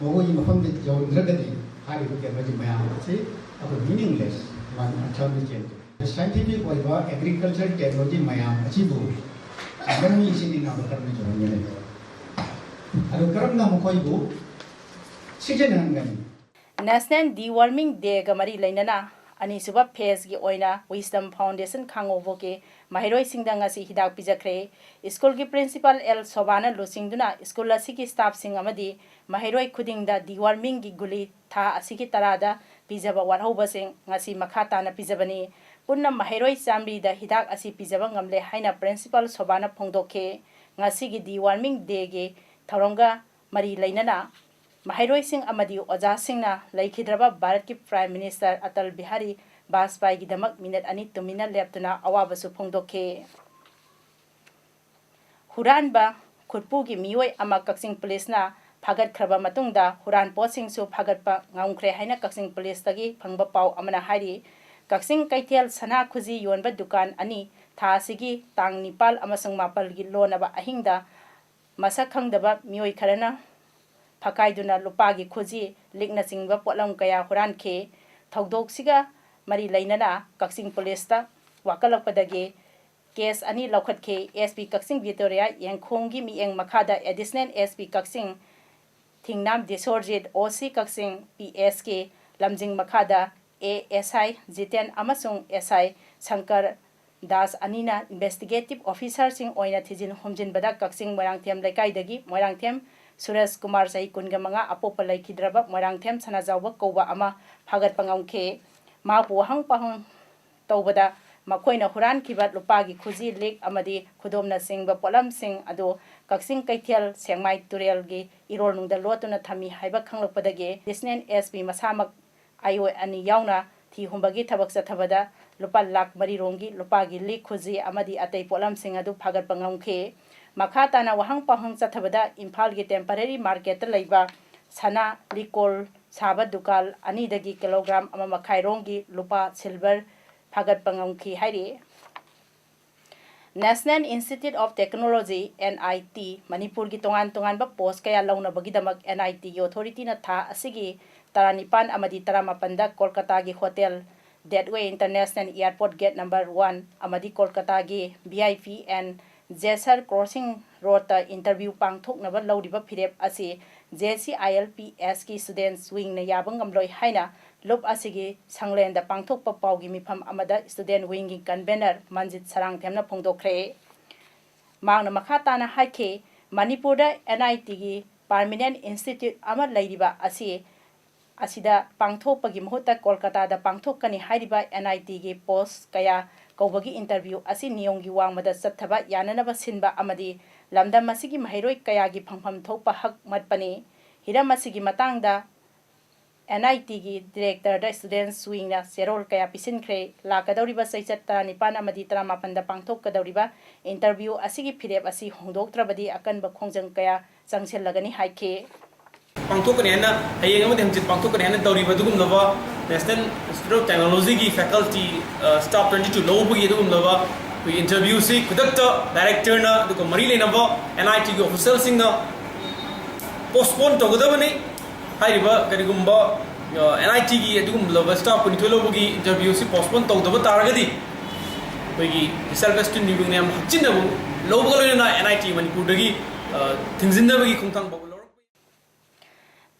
ꯃꯈꯣꯏꯒꯤ ꯃꯐꯝꯗ ꯌꯧꯍꯟꯗ꯭ꯔꯒꯗꯤ ꯍꯥꯏꯔꯤꯕ technology ꯃꯌꯥꯝ ꯑꯁꯤ ꯑꯩꯈꯣꯏ meaningless, ꯃꯥꯒꯤ ꯑꯔꯊ ꯑꯃ ꯆꯦꯟꯗꯦ꯫ Scientific ꯑꯣꯏꯕ agriculture technology ꯃꯌꯥꯝ ꯑꯁꯤꯕꯨ ꯂꯧꯃꯤ ꯏꯆꯤꯟ ꯏꯅꯥꯎꯗ ꯀꯔꯝꯅ ꯌꯧꯍꯟꯒꯅꯤ? ꯑꯗꯨ ꯀꯔꯝꯅ ꯃꯈꯣꯏꯕꯨ ꯁꯤꯖꯤꯟꯅꯍꯟꯒꯅꯤ? National Deworming Dayꯒ ꯃꯔꯤ ꯂꯩꯅꯅ ꯑꯅꯤꯁꯨꯕ phaseꯀꯤ ꯑꯣꯏꯅ Wisdom Foundation ꯈꯥꯉꯕꯣꯛꯀꯤ ꯃꯍꯩꯔꯣꯏꯁꯤꯡꯗ ꯉꯁꯤ ꯍꯤꯗꯥꯛ ꯄꯤꯖꯈ꯭ꯔꯦ꯫ ꯁ꯭ꯀꯨꯜꯒꯤ principal ꯑꯦꯜ ꯁꯣꯚꯥꯅ ꯂꯨꯆꯤꯡꯗꯨꯅ ꯁ꯭ꯀꯨꯜ ꯑꯁꯤꯒꯤ staffꯁꯤꯡ ꯑꯃꯗꯤ ꯃꯍꯩꯔꯣꯏ ꯈꯨꯗꯤꯡꯗ dewormingꯒꯤ ꯒꯨꯂꯤ ꯊꯥ ꯑꯁꯤꯒꯤ ꯇꯔꯥꯗ ꯄꯤꯖꯕ ꯋꯥꯠꯍꯧꯕꯁꯤꯡ ꯉꯁꯤ ꯃꯈꯥ ꯇꯥꯅ ꯄꯤꯖꯕꯅꯤ꯫ ꯄꯨꯟꯅ ꯃꯍꯩꯔꯣꯏ ꯆꯥꯃꯔꯤꯗ ꯍꯤꯗꯥꯛ ꯑꯁꯤ ꯄꯤꯖꯕ ꯉꯝꯂꯦ ꯍꯥꯏꯅ principal ꯁꯣꯚꯥꯅ ꯐꯣꯡꯗꯣꯛꯈꯤ꯫ ꯉꯁꯤꯒꯤ deworming dayꯒꯤ ꯊꯧꯔꯝꯒ ꯃꯔꯤ ꯂꯩꯅꯅ ꯃꯍꯩꯔꯣꯏꯁꯤꯡ ꯑꯃꯗꯤ ꯑꯣꯖꯥꯁꯤꯡꯅ ꯂꯩꯈꯤꯗ꯭ꯔꯕ ꯚꯥꯔꯠꯀꯤ Prime Minister ꯑꯇꯜ ꯕꯤꯍꯥꯔꯤ ꯕꯥꯖꯄꯥꯏꯒꯤꯗꯃꯛ ꯃꯤꯅꯠ ꯑꯅꯤ ꯇꯨꯃꯤꯟꯅ ꯂꯦꯞꯇꯨꯅ ꯑꯋꯥꯕꯁꯨ ꯐꯣꯡꯗꯣꯛꯈꯤ꯫ ꯍꯨꯔꯥꯟꯕ ꯈꯨꯠꯄꯨꯒꯤ ꯃꯤꯑꯣꯏ ꯑꯃ ꯀꯛꯆꯤꯡ ꯄꯨꯂꯤꯁꯅ ꯐꯥꯒꯠꯈ꯭ꯔꯕ ꯃꯇꯨꯡꯗ ꯍꯨꯔꯥꯟ ꯄꯣꯠꯁꯤꯡꯁꯨ ꯐꯥꯒꯠꯄ ꯉꯝꯈ꯭ꯔꯦ ꯍꯥꯏꯅ ꯀꯛꯆꯤꯡ ꯄꯨꯂꯤꯁꯇꯒꯤ ꯐꯪꯕ ꯄꯥꯎ ꯑꯃꯅ ꯍꯥꯏꯔꯤ꯫ ꯀꯛꯆꯤꯡ ꯀꯩꯊꯦꯜ ꯁꯅꯥ ꯈꯨꯖꯤ ꯌꯣꯟꯕ ꯗꯨꯀꯥꯟ ꯑꯅꯤ ꯊꯥ ꯑꯁꯤꯒꯤ ꯇꯥꯡ ꯅꯤꯄꯥꯜ ꯑꯃꯁꯨꯡ ꯃꯥꯄꯜꯒꯤ ꯂꯣꯟꯅꯕ ꯑꯍꯤꯡꯗ ꯃꯁꯛ ꯈꯪꯗꯕ ꯃꯤꯑꯣꯏ ꯈꯔꯅ ꯐꯥꯀꯥꯏꯗꯨꯅ ꯂꯨꯄꯥꯒꯤ ꯈꯨꯖꯤ, ꯂꯤꯛꯅꯆꯤꯡꯕ ꯄꯣꯠꯂꯝ ꯀꯌꯥ ꯍꯨꯔꯥꯟꯈꯤ꯫ ꯊꯧꯗꯣꯛꯁꯤꯒ ꯃꯔꯤ ꯂꯩꯅꯅ ꯀꯛꯆꯤꯡ ꯄꯨꯂꯤꯁꯇ ꯋꯥꯀꯠꯂꯛꯄꯗꯒꯤ case ꯑꯅꯤ ꯂꯧꯈꯠꯈꯤ꯫ SP ꯀꯛꯆꯤꯡ ꯕꯤꯇꯣꯔꯤꯌꯥ ꯌꯦꯡꯈꯣꯡꯒꯤ ꯃꯤꯠꯌꯦꯡ ꯃꯈꯥꯗ Additional SP ꯀꯛꯆꯤꯡ ꯊꯤꯡꯅꯥꯝ ꯗꯤꯁꯣꯔꯖꯤꯠ, OC ꯀꯛꯆꯤꯡ PSꯀꯤ ꯂꯝꯖꯤꯡ ꯃꯈꯥꯗ ASI ꯖꯤꯇꯦꯟ ꯑꯃꯁꯨꯡ SI ꯁꯪꯀꯔ ꯗꯥꯁ ꯑꯅꯤꯅ investigative officerꯁꯤꯡ ꯑꯣꯏꯅ ꯊꯤꯖꯤꯟ ꯍꯨꯝꯖꯤꯟꯕꯗ ꯀꯛꯆꯤꯡ ꯃꯣꯏꯔꯥꯡꯊꯦꯝ ꯂꯩꯀꯥꯏꯗꯒꯤ ꯃꯣꯏꯔꯥꯡꯊꯦꯝ ꯁꯨꯔꯦꯁ ꯀꯨꯃꯥꯔ, ꯆꯍꯤ ꯀꯨꯟꯒ ꯃꯉꯥ, ꯑꯄꯣꯛꯄ ꯂꯩꯈꯤꯗ꯭ꯔꯕ ꯃꯣꯏꯔꯥꯡꯊꯦꯝ ꯁꯅꯥꯖꯥꯎꯕ ꯀꯧꯕ ꯑꯃ ꯐꯥꯒꯠꯄ ꯉꯝꯈꯤ꯫ ꯃꯍꯥꯛꯄꯨ ꯋꯥꯍꯪ ꯄꯥꯎꯍꯪ ꯇꯧꯕꯗ ꯃꯈꯣꯏꯅ ꯍꯨꯔꯥꯟꯈꯤꯕ ꯂꯨꯄꯥꯒꯤ ꯈꯨꯖꯤ, ꯂꯤꯛ ꯑꯃꯗꯤ ꯈꯨꯗꯣꯝꯅꯆꯤꯡꯕ ꯄꯣꯠꯂꯝꯁꯤꯡ ꯑꯗꯨ ꯀꯛꯆꯤꯡ ꯀꯩꯊꯦꯜ ꯁꯦꯛꯃꯥꯏ ꯇꯨꯔꯦꯜꯒꯤ ꯏꯔꯣꯜꯅꯨꯡꯗ ꯂꯣꯠꯇꯨꯅ ꯊꯝꯃꯤ ꯍꯥꯏꯕ ꯈꯪꯂꯛꯄꯗꯒꯤ ꯑꯦꯗꯤꯁꯅꯦꯜ ꯑꯦꯁ ꯄꯤ ꯃꯁꯥꯃꯛ ꯑꯥꯏ ꯑꯣ ꯑꯅꯤ ꯌꯥꯎꯅ ꯊꯤ ꯍꯨꯝꯕꯒꯤ ꯊꯕꯛ ꯆꯠꯊꯕꯗ ꯂꯨꯄꯥ ꯂꯥꯈ ꯃꯔꯤ ꯔꯣꯝꯒꯤ ꯂꯨꯄꯥꯒꯤ ꯂꯤꯛ ꯈꯨꯖꯤ ꯑꯃꯗꯤ ꯑꯇꯩ ꯄꯣꯠꯂꯝꯁꯤꯡ ꯑꯗꯨ ꯐꯥꯒꯠꯄ ꯉꯝꯈꯤ꯫ ꯃꯈꯥ ꯇꯥꯅ ꯋꯥꯍꯪ ꯄꯥꯎꯍꯪ ꯆꯠꯊꯕꯗ ꯏꯝꯐꯥꯜꯒꯤ ꯇꯦꯝꯄꯔꯦꯔꯤ ꯃꯥꯔꯀꯦꯠꯇ ꯂꯩꯕ ꯁꯅꯥ ꯂꯤꯛꯀꯣꯜ ꯁꯥꯕ ꯗꯨꯀꯥꯟ ꯑꯅꯤꯗꯒꯤ ꯀꯤꯂꯣꯒ꯭ꯔꯥꯝ ꯑꯃ ꯃꯈꯥꯏ ꯔꯣꯝꯒꯤ ꯂꯨꯄꯥ ꯁꯤꯜꯚꯔ ꯐꯥꯒꯠꯄ ꯉꯝꯈꯤ ꯍꯥꯏꯔꯤ꯫ National Institute of Technology, N I T, ꯃꯅꯤꯄꯨꯔꯒꯤ ꯇꯣꯉꯥꯟ ꯇꯣꯉꯥꯟꯕ ꯄꯣꯁ ꯀꯌꯥ ꯂꯧꯅꯕꯒꯤꯗꯃꯛ ꯑꯦꯟ ꯑꯥꯏ ꯇꯤꯒꯤ ꯑꯣꯊꯣꯔꯤꯇꯤꯅ ꯊꯥ ꯑꯁꯤꯒꯤ ꯇꯔꯥꯅꯤꯄꯥꯟ ꯑꯃꯗꯤ ꯇꯔꯥꯃꯥꯄꯟꯗ ꯀꯣꯜꯀꯇꯥꯒꯤ ꯍꯣꯇꯦꯜ ꯗꯦꯠꯋꯦ international airport gate number one ꯑꯃꯗꯤ ꯀꯣꯜꯀꯇꯥꯒꯤ V I P and Jessore crossing ꯔꯣꯗꯇ ꯏꯟꯇꯔꯚ꯭ꯌꯨ ꯄꯥꯡꯊꯣꯛꯅꯕ ꯂꯧꯔꯤꯕ ꯐꯤꯔꯦꯞ ꯑꯁꯤ J C I L P ꯑꯦꯁꯀꯤ ꯁ꯭ꯇꯨꯗꯦꯟꯠꯁ ꯋꯤꯡꯅ ꯌꯥꯕ ꯉꯝꯂꯣꯏ ꯍꯥꯏꯅ ꯂꯨꯞ ꯑꯁꯤꯒꯤ ꯁꯪꯂꯦꯟꯗ ꯄꯥꯡꯊꯣꯛꯄ ꯄꯥꯎꯒꯤ ꯃꯤꯐꯝ ꯑꯃꯗ ꯁ꯭ꯇꯨꯗꯦꯟꯠ ꯋꯤꯡꯒꯤ ꯀꯟꯚꯦꯅꯔ ꯃꯟꯖꯤꯠ ꯁꯔꯥꯡꯊꯦꯝꯅ ꯐꯣꯡꯗꯣꯛꯈ꯭ꯔꯦ꯫ ꯃꯍꯥꯛꯅ ꯃꯈꯥ ꯇꯥꯅ ꯍꯥꯏꯈꯤ, ꯃꯅꯤꯄꯨꯔꯗ ꯑꯦꯟ ꯑꯥꯏ ꯇꯤꯒꯤ ꯄꯥꯔꯃꯤꯅꯦꯟꯠ ꯏꯟꯁꯇꯤꯇ꯭ꯌꯨꯠ ꯑꯃ ꯂꯩꯔꯤꯕ ꯑꯁꯤ, ꯑꯁꯤꯗ ꯄꯥꯡꯊꯣꯛꯄꯒꯤ ꯃꯍꯨꯠꯇ ꯀꯣꯜꯀꯇꯥꯗ ꯄꯥꯡꯊꯣꯛꯀꯅꯤ ꯍꯥꯏꯔꯤꯕ ꯑꯦꯟ ꯑꯥꯏ ꯇꯤꯒꯤ ꯄꯣꯁ ꯀꯌꯥ ꯀꯧꯕꯒꯤ ꯏꯟꯇꯔꯚ꯭ꯌꯨ ꯑꯁꯤ ꯅꯤꯌꯣꯝꯒꯤ ꯋꯥꯡꯃꯗ ꯆꯠꯊꯕ ꯌꯥꯅꯅꯕ ꯁꯤꯟꯕ ꯑꯃꯗꯤ ꯂꯝꯗꯝ ꯑꯁꯤꯒꯤ ꯃꯍꯩꯔꯣꯏ ꯀꯌꯥꯒꯤ ꯐꯪꯐꯝ ꯊꯣꯛꯄ ꯍꯛ ꯃꯠꯄꯅꯤ꯫ ꯍꯤꯔꯝ ꯑꯁꯤꯒꯤ ꯃꯇꯥꯡꯗ ꯑꯦꯟ ꯑꯥꯏ ꯇꯤꯒꯤ ꯗꯤꯔꯦꯛꯇꯔꯗ ꯁ꯭ꯇꯨꯗꯦꯟꯠꯁ ꯋꯤꯡꯅ ꯆꯦꯔꯣꯜ ꯀꯌꯥ ꯄꯤꯁꯤꯟꯈ꯭ꯔꯦ꯫ ꯂꯥꯛꯀꯗꯧꯔꯤꯕ ꯆꯩꯆꯠ ꯇꯔꯥꯅꯤꯄꯥꯟ ꯑꯃꯗꯤ ꯇꯔꯥꯃꯥꯄꯟꯗ ꯄꯥꯡꯊꯣꯛꯀꯗꯧꯔꯤꯕ ꯏꯟꯇꯔꯚ꯭ꯌꯨ ꯑꯁꯤꯒꯤ ꯐꯤꯔꯦꯞ ꯑꯁꯤ ꯍꯣꯡꯗꯣꯛꯇ꯭ꯔꯕꯗꯤ ꯑꯀꯟꯕ ꯈꯣꯡꯖꯪ ꯀꯌꯥ ꯆꯪꯁꯤꯜꯂꯒꯅꯤ ꯍꯥꯏꯈꯤ꯫ ꯄꯥꯡꯊꯣꯛꯀꯅꯤ ꯍꯥꯏꯅ, ꯍꯌꯦꯡ ꯑꯃꯗꯤ ꯍꯪꯆꯤꯠ ꯄꯥꯡꯊꯣꯛꯀꯅꯤ ꯍꯥꯏꯅ ꯇꯧꯔꯤꯕ ꯑꯗꯨꯒꯨꯝꯂꯕ National Institute of Technologyꯒꯤ faculty, ꯑ, staff twenty two ꯂꯧꯕꯒꯤ ꯑꯗꯨꯒꯨꯝꯂꯕ ꯑꯩꯈꯣꯏꯒꯤ ꯏꯟꯇꯔꯚ꯭ꯌꯨꯁꯤ ꯈꯨꯗꯛꯇ ꯗꯥꯏꯔꯦꯛꯇꯔꯅ ꯑꯗꯨꯒ ꯃꯔꯤ ꯂꯩꯅꯕ ꯑꯦꯟ ꯑꯥꯏ ꯇꯤꯒꯤ ꯑꯣꯐꯤꯁꯤꯌꯦꯜꯁꯤꯡꯅ postpone ꯇꯧꯒꯗꯕꯅꯤ꯫ ꯍꯥꯏꯔꯤꯕ ꯀꯔꯤꯒꯨꯝꯕ, ꯑ, ꯑꯦꯟ ꯑꯥꯏ ꯇꯤꯒꯤ ꯑꯗꯨꯒꯨꯝꯂꯕ staff ꯀꯨꯟꯅꯤꯊꯣꯏ ꯂꯧꯕꯒꯤ ꯏꯟꯇꯔꯚ꯭ꯌꯨꯁꯤ postpone ꯇꯧꯗꯕ ꯇꯥꯔꯒꯗꯤ ꯑꯩꯈꯣꯏꯒꯤ self esteem ꯅꯤꯌꯣꯝ ꯌꯥꯝ ꯍꯛꯆꯤꯟꯅꯕ ꯂꯧꯕꯒ ꯂꯣꯏꯅꯅ ꯑꯦꯟ ꯑꯥꯏ ꯇꯤ ꯃꯅꯤꯄꯨꯔꯗꯒꯤ, ꯑ, ꯊꯤꯡꯖꯤꯟꯅꯕꯒꯤ ꯈꯣꯡꯊꯥꯡ ꯐꯥꯎꯕ ꯂꯧꯔꯛꯄ ꯌꯥꯏ꯫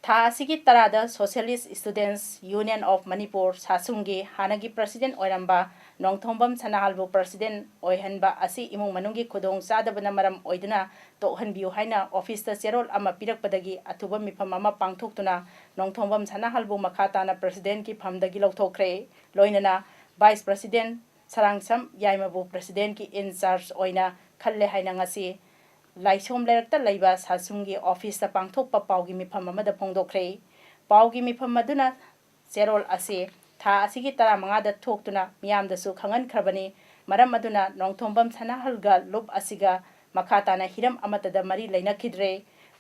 ꯊꯥ ꯑꯁꯤꯒꯤ ꯇꯔꯥꯗ Socialist Students Union of Manipur, ꯁꯥꯁꯨꯡꯒꯤ ꯍꯥꯟꯅꯒꯤ president ꯑꯣꯏꯔꯝꯕ ꯅꯣꯡꯊꯣꯝꯕꯝ ꯁꯅꯥꯍꯜꯕꯨ president ꯑꯣꯏꯍꯟꯕ ꯑꯁꯤ ꯏꯃꯨꯡ ꯃꯅꯨꯡꯒꯤ ꯈꯨꯗꯣꯡ ꯆꯥꯗꯕꯅ ꯃꯔꯝ ꯑꯣꯏꯗꯨꯅ ꯇꯣꯛꯍꯟꯕꯤꯌꯨ ꯍꯥꯏꯅ officeꯇ ꯆꯦꯔꯣꯜ ꯑꯃ ꯄꯤꯔꯛꯄꯗꯒꯤ ꯑꯊꯨꯕ ꯃꯤꯐꯝ ꯑꯃ ꯄꯥꯡꯊꯣꯛꯇꯨꯅ ꯅꯣꯡꯊꯣꯝꯕꯝ ꯁꯅꯥꯍꯜꯕꯨ ꯃꯈꯥ ꯇꯥꯅ presidentꯀꯤ ꯐꯝꯗꯒꯤ ꯂꯧꯊꯣꯛꯈ꯭ꯔꯦ꯫ ꯂꯣꯏꯅꯅ vice president ꯁꯔꯥꯡꯁꯝ ꯌꯥꯏꯃꯕꯨ presidentꯀꯤ in charge ꯑꯣꯏꯅ ꯈꯜꯂꯦ ꯍꯥꯏꯅ ꯉꯁꯤ ꯂꯥꯏꯁꯣꯝ ꯂꯩꯔꯛꯇ ꯂꯩꯕ ꯁꯥꯁꯨꯝꯒꯤ officeꯇ ꯄꯥꯡꯊꯣꯛꯄ ꯄꯥꯎꯒꯤ ꯃꯤꯐꯝ ꯑꯃꯗ ꯐꯣꯡꯗꯣꯛꯈ꯭ꯔꯦ꯫ ꯄꯥꯎꯒꯤ ꯃꯤꯐꯝ ꯑꯗꯨꯅ ꯆꯦꯔꯣꯜ ꯑꯁꯤ ꯊꯥ ꯑꯁꯤꯒꯤ ꯇꯔꯥꯃꯉꯥꯗ ꯊꯣꯛꯇꯨꯅ ꯃꯤꯌꯥꯝꯗꯁꯨ ꯈꯪꯍꯟꯈ꯭ꯔꯕꯅꯤ꯫ ꯃꯔꯝ ꯑꯗꯨꯅ ꯅꯣꯡꯊꯣꯝꯕꯝ ꯁꯅꯥꯍꯜꯒ ꯂꯨꯞ ꯑꯁꯤꯒ ꯃꯈꯥ ꯇꯥꯅ ꯍꯤꯔꯝ ꯑꯃꯠꯇꯗ ꯃꯔꯤ ꯂꯩꯅꯈꯤꯗ꯭ꯔꯦ꯫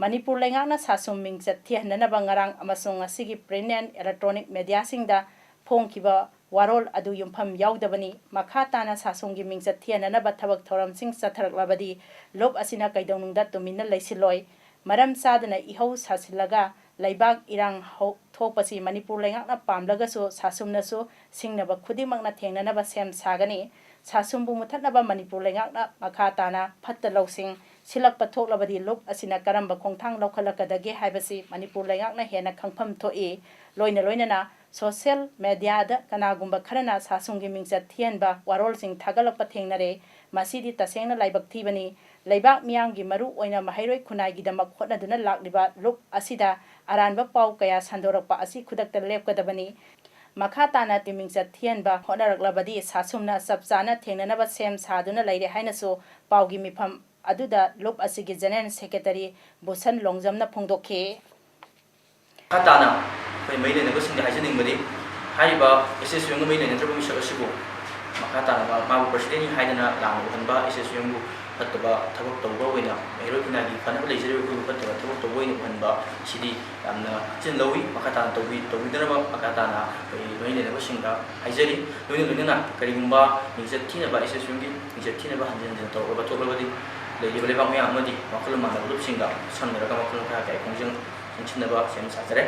ꯃꯅꯤꯄꯨꯔ ꯂꯩꯉꯥꯛꯅ ꯁꯥꯁꯨꯝ ꯃꯤꯡꯆꯠ ꯊꯤꯍꯟꯅꯅꯕ ꯉꯔꯥꯡ ꯑꯃꯁꯨꯡ ꯉꯁꯤꯒꯤ print and electronic mediaꯁꯤꯡꯗ ꯐꯣꯡꯈꯤꯕ ꯋꯥꯔꯣꯜ ꯑꯗꯨ ꯌꯨꯝꯐꯝ ꯌꯥꯎꯗꯕꯅꯤ꯫ ꯃꯈꯥ ꯇꯥꯅ ꯁꯥꯁꯨꯝꯒꯤ ꯃꯤꯡꯆꯠ ꯊꯤꯍꯟꯅꯅꯕ ꯊꯕꯛ ꯊꯧꯔꯝꯁꯤꯡ ꯆꯠꯊꯔꯛꯂꯕꯗꯤ ꯂꯨꯞ ꯑꯁꯤꯅ ꯀꯩꯗꯧꯅꯨꯡꯗ ꯇꯨꯃꯤꯟꯅ ꯂꯩꯁꯤꯜꯂꯣꯏ꯫ ꯃꯔꯝ ꯆꯥꯗꯅ ꯏꯍꯧ ꯁꯥꯁꯤꯜꯂꯒ ꯂꯩꯕꯥꯛ ꯏꯔꯥꯡ ꯍꯧ-, ꯊꯣꯛꯄꯁꯤ ꯃꯅꯤꯄꯨꯔ ꯂꯩꯉꯥꯛꯅ ꯄꯥꯝꯂꯒꯁꯨ ꯁꯥꯁꯨꯝꯅꯁꯨ ꯁꯤꯡꯅꯕ ꯈꯨꯗꯤꯡꯃꯛꯅ ꯊꯦꯡꯅꯅꯕ ꯁꯦꯝ ꯁꯥꯒꯅꯤ꯫ ꯁꯥꯁꯨꯝꯕꯨ ꯃꯨꯊꯠꯅꯕ ꯃꯅꯤꯄꯨꯔ ꯂꯩꯉꯥꯛꯅ ꯃꯈꯥ ꯇꯥꯅ ꯐꯠꯇ ꯂꯧꯁꯤꯡ ꯁꯤꯜꯂꯛꯄ ꯊꯣꯛꯂꯕꯗꯤ ꯂꯨꯞ ꯑꯁꯤꯅ ꯀꯔꯝꯕ ꯈꯣꯡꯊꯥꯡ ꯂꯧꯈꯠꯂꯛꯀꯗꯒꯦ ꯍꯥꯏꯕꯁꯤ ꯃꯅꯤꯄꯨꯔ ꯂꯩꯉꯥꯛꯅ ꯍꯦꯟꯅ ꯈꯪꯐꯝ ꯊꯣꯛꯏ꯫ ꯂꯣꯏꯅ ꯂꯣꯏꯅꯅ social mediaꯗ ꯀꯅꯥꯒꯨꯝꯕ ꯈꯔꯅ ꯁꯥꯁꯨꯝꯒꯤ ꯃꯤꯡꯆꯠ ꯊꯤꯍꯟꯕ ꯋꯥꯔꯣꯜꯁꯤꯡ ꯊꯥꯒꯠꯂꯛꯄ ꯊꯦꯡꯅꯔꯦ꯫ ꯃꯁꯤꯗꯤ ꯇꯁꯦꯡꯅ ꯂꯥꯏꯕꯛ ꯊꯤꯕꯅꯤ꯫ ꯂꯩꯕꯥꯛ ꯃꯤꯌꯥꯝꯒꯤ ꯃꯔꯨ ꯑꯣꯏꯅ ꯃꯍꯩꯔꯣꯏ ꯈꯨꯟꯅꯥꯏꯒꯤꯗꯃꯛ ꯍꯣꯠꯅꯗꯨꯅ ꯂꯥꯛꯂꯤꯕ ꯂꯨꯞ ꯑꯁꯤꯗ ꯑꯔꯥꯟꯕ ꯄꯥꯎ ꯀꯌꯥ ꯁꯟꯗꯣꯔꯛꯄ ꯑꯁꯤ ꯈꯨꯗꯛꯇ ꯂꯦꯞꯀꯗꯕꯅꯤ꯫ ꯃꯈꯥ ꯇꯥꯅ ꯃꯤꯡꯆꯠ ꯊꯤꯍꯟꯕ ꯍꯣꯠꯅꯔꯛꯂꯕꯗꯤ ꯁꯥꯁꯨꯝꯅ ꯆꯞ ꯆꯥꯅ ꯊꯦꯡꯅꯅꯕ ꯁꯦꯝ ꯁꯥꯗꯨꯅ ꯂꯩꯔꯦ ꯍꯥꯏꯅꯁꯨ ꯄꯥꯎꯒꯤ ꯃꯤꯐꯝ ꯑꯗꯨꯗ ꯂꯨꯞ ꯑꯁꯤꯒꯤ general secretary ꯕꯨꯁꯟ ꯂꯣꯡꯖꯝꯅ ꯐꯣꯡꯗꯣꯛꯈꯤ꯫ ꯃꯈꯥ ꯇꯥꯅ ꯑꯩꯈꯣꯏ ꯃꯔꯤ ꯂꯩꯅꯕꯁꯤꯡꯗ ꯍꯥꯏꯖꯅꯤꯡꯕꯗꯤ, ꯍꯥꯏꯔꯤꯕ ꯑꯦꯁ ꯑꯦꯁ ꯌꯨ ꯑꯦꯝꯒ ꯃꯔꯤ ꯂꯩꯅꯗ꯭ꯔꯕ ꯃꯤꯁꯛ ꯑꯁꯤꯕꯨ ꯃꯈꯥ ꯇꯥꯅ ꯃꯥ-, ꯃꯥꯕꯨ presidentꯅꯤ ꯍꯥꯏꯗꯅ ꯂꯥꯟꯅ ꯎꯍꯟꯕ, ꯑꯦꯁ ꯑꯦꯁ ꯌꯨ ꯑꯦꯝꯕꯨ ꯐꯠꯇꯕ ꯊꯕꯛ ꯇꯧꯕ ꯑꯣꯏꯅ, ꯃꯍꯩꯔꯣꯏ ꯈꯨꯟꯅꯥꯏꯒꯤ ꯐꯅꯕ ꯂꯩꯖꯔꯤꯕ ꯑꯩꯈꯣꯏꯕꯨ ꯐꯠꯇꯕ ꯊꯕꯛ ꯇꯧꯕ ꯑꯣꯏꯅ ꯎꯍꯟꯕ ꯑꯁꯤꯗꯤ ꯌꯥꯝꯅ ꯊꯤꯅ ꯂꯧꯏ꯫ ꯃꯈꯥ ꯇꯥꯅ ꯇꯧꯕꯤ-, ꯇꯧꯕꯤꯗꯅꯕ ꯃꯈꯥ ꯇꯥꯅ ꯑꯩꯈꯣꯏ ꯃꯔꯤ ꯂꯩꯅꯕꯁꯤꯡꯗ ꯍꯥꯏꯖꯔꯤ꯫ ꯂꯣꯏꯅ ꯂꯣꯏꯅꯅ ꯀꯔꯤꯒꯨꯝꯕ ꯃꯤꯡꯆꯠ ꯊꯤꯅꯕ, ꯑꯦꯁ ꯑꯦꯁ ꯌꯨ ꯑꯦꯝꯒꯤ ꯃꯤꯡꯆꯠ ꯊꯤꯅꯕ ꯍꯟꯖꯤꯟ ꯍꯟꯖꯤꯟ ꯇꯧꯔꯛꯂꯕ ꯊꯣꯛꯂꯕꯗꯤ ꯂꯩꯔꯤꯕ ꯂꯩꯕꯥꯛ ꯃꯌꯥꯝ ꯑꯃꯗꯤ ꯋꯥꯈꯜꯂꯣꯟ ꯃꯥꯟꯅꯕ ꯂꯨꯞꯁꯤꯡꯒ ꯈꯨꯠꯁꯝꯅꯔꯒ ꯃꯈꯜ ꯃꯈꯥ ꯀꯌꯥꯒꯤ ꯈꯣꯡꯖꯪ ꯆꯪꯁꯤꯟꯅꯕ ꯁꯦꯝ ꯁꯥꯖꯔꯦ꯫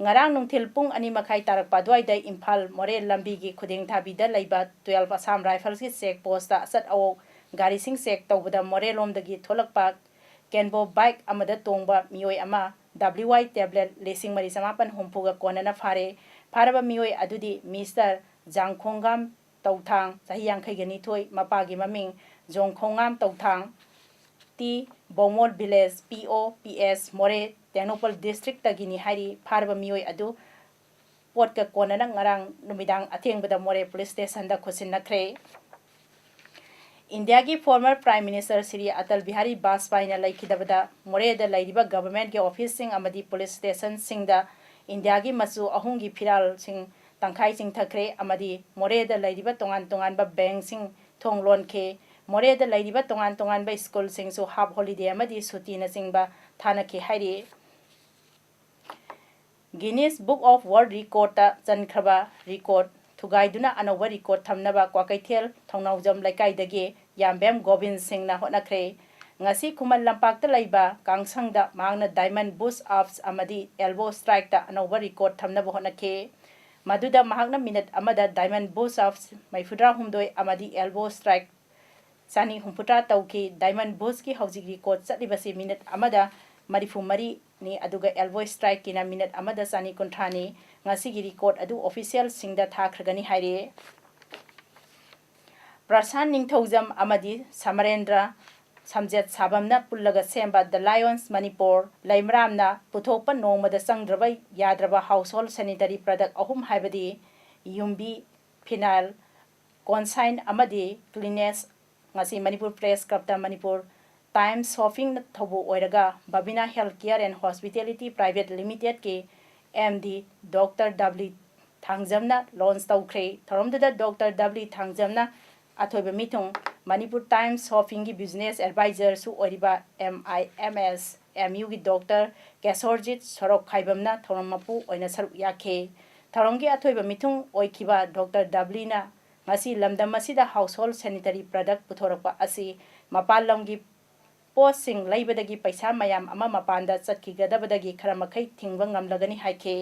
ꯉꯔꯥꯡ ꯅꯨꯡꯊꯤꯜ ꯄꯨꯡ ꯑꯅꯤ ꯃꯈꯥꯏ ꯇꯥꯔꯛꯄ ꯑꯗꯨꯋꯥꯏꯗ ꯏꯝꯐꯥꯜ ꯃꯣꯔꯦ ꯂꯝꯕꯤꯒꯤ ꯈꯨꯗꯦꯡ ꯊꯥꯕꯤꯗ ꯂꯩꯕ twelve Assam Riflesꯀꯤ check postꯇ ꯑꯆꯠ ꯑꯋꯣꯛ ꯒꯥꯔꯤꯁꯤꯡ check ꯇꯧꯕꯗ ꯃꯣꯔꯦꯂꯣꯝꯗꯒꯤ ꯊꯣꯛꯂꯛꯄ ꯀꯦꯟꯕꯣ bike ꯑꯃꯗ ꯇꯣꯡꯕ ꯃꯤꯑꯣꯏ ꯑꯃ W Y tablet ꯂꯤꯁꯤꯡ ꯃꯔꯤ ꯆꯃꯥꯄꯟ ꯍꯨꯝꯐꯨꯒ ꯀꯣꯟꯅꯅ ꯐꯥꯔꯦ꯫ ꯐꯥꯔꯕ ꯃꯤꯑꯣꯏ ꯑꯗꯨꯗꯤ Mister ꯖꯥꯡꯈꯣꯡꯒꯥꯝ ꯇꯧꯊꯥꯡ, ꯆꯍꯤ ꯌꯥꯡꯈꯩꯒ ꯅꯤꯊꯣꯏ, ꯃꯄꯥꯒꯤ ꯃꯃꯤꯡ ꯖꯣꯡꯈꯣꯡꯉꯥꯝ ꯇꯧꯊꯥꯡ, ꯇꯤ ꯕꯣꯃꯣꯜ ꯚꯤꯂꯦꯖ, ꯄꯤ ꯑꯣ ꯄꯤ ꯑꯦꯁ, ꯃꯣꯔꯦ, ꯇꯦꯡꯅꯧꯄꯜ ꯗꯤꯁꯇ꯭ꯔꯤꯛꯇꯒꯤꯅꯤ ꯍꯥꯏꯔꯤ꯫ ꯐꯥꯔꯕ ꯃꯤꯑꯣꯏ ꯑꯗꯨ ꯄꯣꯠꯀ ꯀꯣꯟꯅꯅ ꯉꯔꯥꯡ ꯅꯨꯃꯤꯗꯥꯡ ꯑꯊꯦꯡꯕꯗ ꯃꯣꯔꯦ ꯄꯨꯂꯤꯁ ꯁ꯭ꯇꯦꯁꯟꯗ ꯈꯨꯠꯁꯤꯟꯅꯈ꯭ꯔꯦ꯫ ꯏꯟꯗꯤꯌꯥꯒꯤ former Prime Minister Shri Atal Bihari ꯕꯥꯖꯄꯥꯏꯅ ꯂꯩꯈꯤꯗꯕꯗ ꯃꯣꯔꯦꯗ ꯂꯩꯔꯤꯕ ꯒꯚꯔꯟꯃꯦꯟꯠꯀꯤ ꯑꯣꯐꯤꯁꯁꯤꯡ ꯑꯃꯗꯤ ꯄꯨꯂꯤꯁ ꯁ꯭ꯇꯦꯁꯟꯁꯤꯡꯗ ꯏꯟꯗꯤꯌꯥꯒꯤ ꯃꯆꯨ ꯑꯍꯨꯝꯒꯤ ꯐꯤꯔꯥꯜꯁꯤꯡ ꯇꯪꯈꯥꯏ ꯆꯤꯡꯊꯈ꯭ꯔꯦ ꯑꯃꯗꯤ ꯃꯣꯔꯦꯗ ꯂꯩꯔꯤꯕ ꯇꯣꯉꯥꯟ ꯇꯣꯉꯥꯟꯕ ꯕꯦꯡꯛꯁꯤꯡ ꯊꯣꯡ ꯂꯣꯟꯈꯤ꯫ ꯃꯣꯔꯦꯗ ꯂꯩꯔꯤꯕ ꯇꯣꯉꯥꯟ ꯇꯣꯉꯥꯟꯕ ꯁ꯭ꯀꯨꯜꯁꯤꯡꯁꯨ ꯍꯥꯐ ꯍꯣꯂꯤꯗꯦ ꯑꯃꯗꯤ ꯁꯨꯇꯤꯅꯆꯤꯡꯕ ꯊꯥꯅꯈꯤ ꯍꯥꯏꯔꯤ꯫ Guinness Book of World Recordꯇ ꯆꯟꯈ꯭ꯔꯕ ꯔꯦꯀꯣꯔꯗ ꯊꯨꯒꯥꯏꯗꯨꯅ ꯑꯅꯧꯕ ꯔꯦꯀꯣꯔꯗ ꯊꯝꯅꯕ ꯀ꯭ꯋꯥꯀꯩꯊꯦꯜ ꯊꯧꯅꯥꯎꯖꯝ ꯂꯩꯀꯥꯏꯗꯒꯤ ꯌꯥꯝꯕꯦꯝ ꯒꯣꯕꯤꯟ ꯁꯤꯡꯅ ꯍꯣꯠꯅꯈ꯭ꯔꯦ꯫ ꯉꯁꯤ ꯈꯨꯃꯟ ꯂꯝꯄꯥꯛꯇ ꯂꯩꯕ ꯀꯥꯡꯁꯪꯗ ꯃꯍꯥꯛꯅ diamond push-ups ꯑꯃꯗꯤ elbow strikeꯇ ꯑꯅꯧꯕ ꯔꯦꯀꯣꯔꯗ ꯊꯝꯅꯕ ꯍꯣꯠꯅꯈꯤ꯫ ꯃꯗꯨꯗ ꯃꯍꯥꯛꯅ ꯃꯤꯅꯠ ꯑꯃꯗ diamond push-ups ꯃꯔꯤꯐꯨꯇꯔꯥꯍꯨꯝꯗꯣꯏ ꯑꯃꯗꯤ elbow strike ꯆꯅꯤ ꯍꯨꯝꯐꯨꯇꯔꯥ ꯇꯧꯈꯤ꯫ Diamond pushꯀꯤ ꯍꯧꯖꯤꯛ ꯔꯦꯀꯣꯔꯗ ꯆꯠꯂꯤꯕꯁꯤ ꯃꯤꯅꯠ ꯑꯃꯗ ꯃꯔꯤꯐꯨꯃꯔꯤꯅꯤ, ꯑꯗꯨꯒ elbow strikeꯀꯤꯅ ꯃꯤꯅꯠ ꯑꯃꯗ ꯆꯅꯤ ꯀꯨꯟꯊ꯭ꯔꯥꯅꯤ꯫ ꯉꯁꯤꯒꯤ ꯔꯦꯀꯣꯔꯗ ꯑꯗꯨ ꯑꯣꯐꯤꯁꯤꯌꯦꯜꯁꯤꯡꯗ ꯊꯥꯈ꯭ꯔꯒꯅꯤ ꯍꯥꯏꯔꯤ꯫ ꯄ꯭ꯔꯁꯥꯟ ꯅꯤꯡꯊꯧꯖꯝ ꯑꯃꯗꯤ ꯁꯃꯔꯦꯟꯗ꯭ꯔ ꯁꯝꯖꯦꯠ ꯁꯥꯕꯝꯅ ꯄꯨꯜꯂꯒ ꯁꯦꯝꯕ The Lions Manipur ꯂꯩꯃꯔꯥꯝꯅ ꯄꯨꯊꯣꯛꯄ ꯅꯣꯡꯃꯗ ꯆꯪꯗ꯭ꯔꯕ ꯌꯥꯗ꯭ꯔꯕ household sanitary product ꯑꯍꯨꯝ ꯍꯥꯏꯕꯗꯤ ꯌꯨꯝꯕꯤ, ꯐꯤꯅꯥꯏꯜ, ꯀꯣꯟꯁꯥꯏꯟ ꯑꯃꯗꯤ ꯀ꯭ꯂꯤꯅꯦꯁ ꯉꯁꯤ ꯃꯅꯤꯄꯨꯔ ꯄ꯭ꯔꯦꯁ ꯀ꯭ꯂꯕꯇ ꯃꯅꯤꯄꯨꯔ ꯇꯥꯏꯝꯁ ꯁꯣꯐꯤꯡꯅ ꯊꯧꯕꯨ ꯑꯣꯏꯔꯒ Babina health care and hospitality private ꯂꯤꯃꯤꯇꯦꯗꯀꯤ ꯑꯦꯝ ꯗꯤ ꯗꯣꯛꯇꯔ ꯗꯕ꯭ꯂꯤ ꯊꯥꯡꯖꯝꯅ ꯂꯣꯟꯆ ꯇꯧꯈ꯭ꯔꯦ꯫ ꯊꯧꯔꯝꯗꯨꯗ ꯗꯣꯛꯇꯔ ꯗꯕ꯭ꯂꯤ ꯊꯥꯡꯖꯝꯅ ꯑꯊꯣꯏꯕ ꯃꯤꯊꯨꯡ ꯃꯅꯤꯄꯨꯔ ꯇꯥꯏꯝꯁ ꯁꯣꯐꯤꯡꯒꯤ ꯕꯤꯖꯤꯅꯦꯁ ꯑꯦꯗꯚꯥꯏꯖꯔꯁꯨ ꯑꯣꯏꯔꯤꯕ M I M S M ꯌꯨꯒꯤ ꯗꯣꯛꯇꯔ ꯀꯦꯁꯣꯔꯖꯤꯠ ꯁꯣꯔꯣꯛꯈꯥꯏꯕꯝꯅ ꯊꯧꯔꯝ ꯃꯄꯨ ꯑꯣꯏꯅ ꯁꯔꯨꯛ ꯌꯥꯈꯤ꯫ ꯊꯧꯔꯝꯒꯤ ꯑꯊꯣꯏꯕ ꯃꯤꯊꯨꯡ ꯑꯣꯏꯈꯤꯕ ꯗꯣꯛꯇꯔ ꯗꯕ꯭ꯂꯤꯅ ꯉꯁꯤ ꯂꯝꯗꯝ ꯑꯁꯤꯗ household sanitary product ꯄꯨꯊꯣꯔꯛꯄ ꯑꯁꯤ ꯃꯄꯥꯟ ꯂꯝꯒꯤ ꯄꯣꯠꯁꯤꯡ ꯂꯩꯕꯗꯒꯤ ꯄꯩꯁꯥ ꯃꯌꯥꯝ ꯑꯃ ꯃꯄꯥꯟꯗ ꯆꯠꯈꯤꯒꯗꯕꯗꯒꯤ ꯈꯔ ꯃꯈꯩ ꯊꯤꯡꯕ ꯉꯝꯂꯒꯅꯤ ꯍꯥꯏꯈꯤ꯫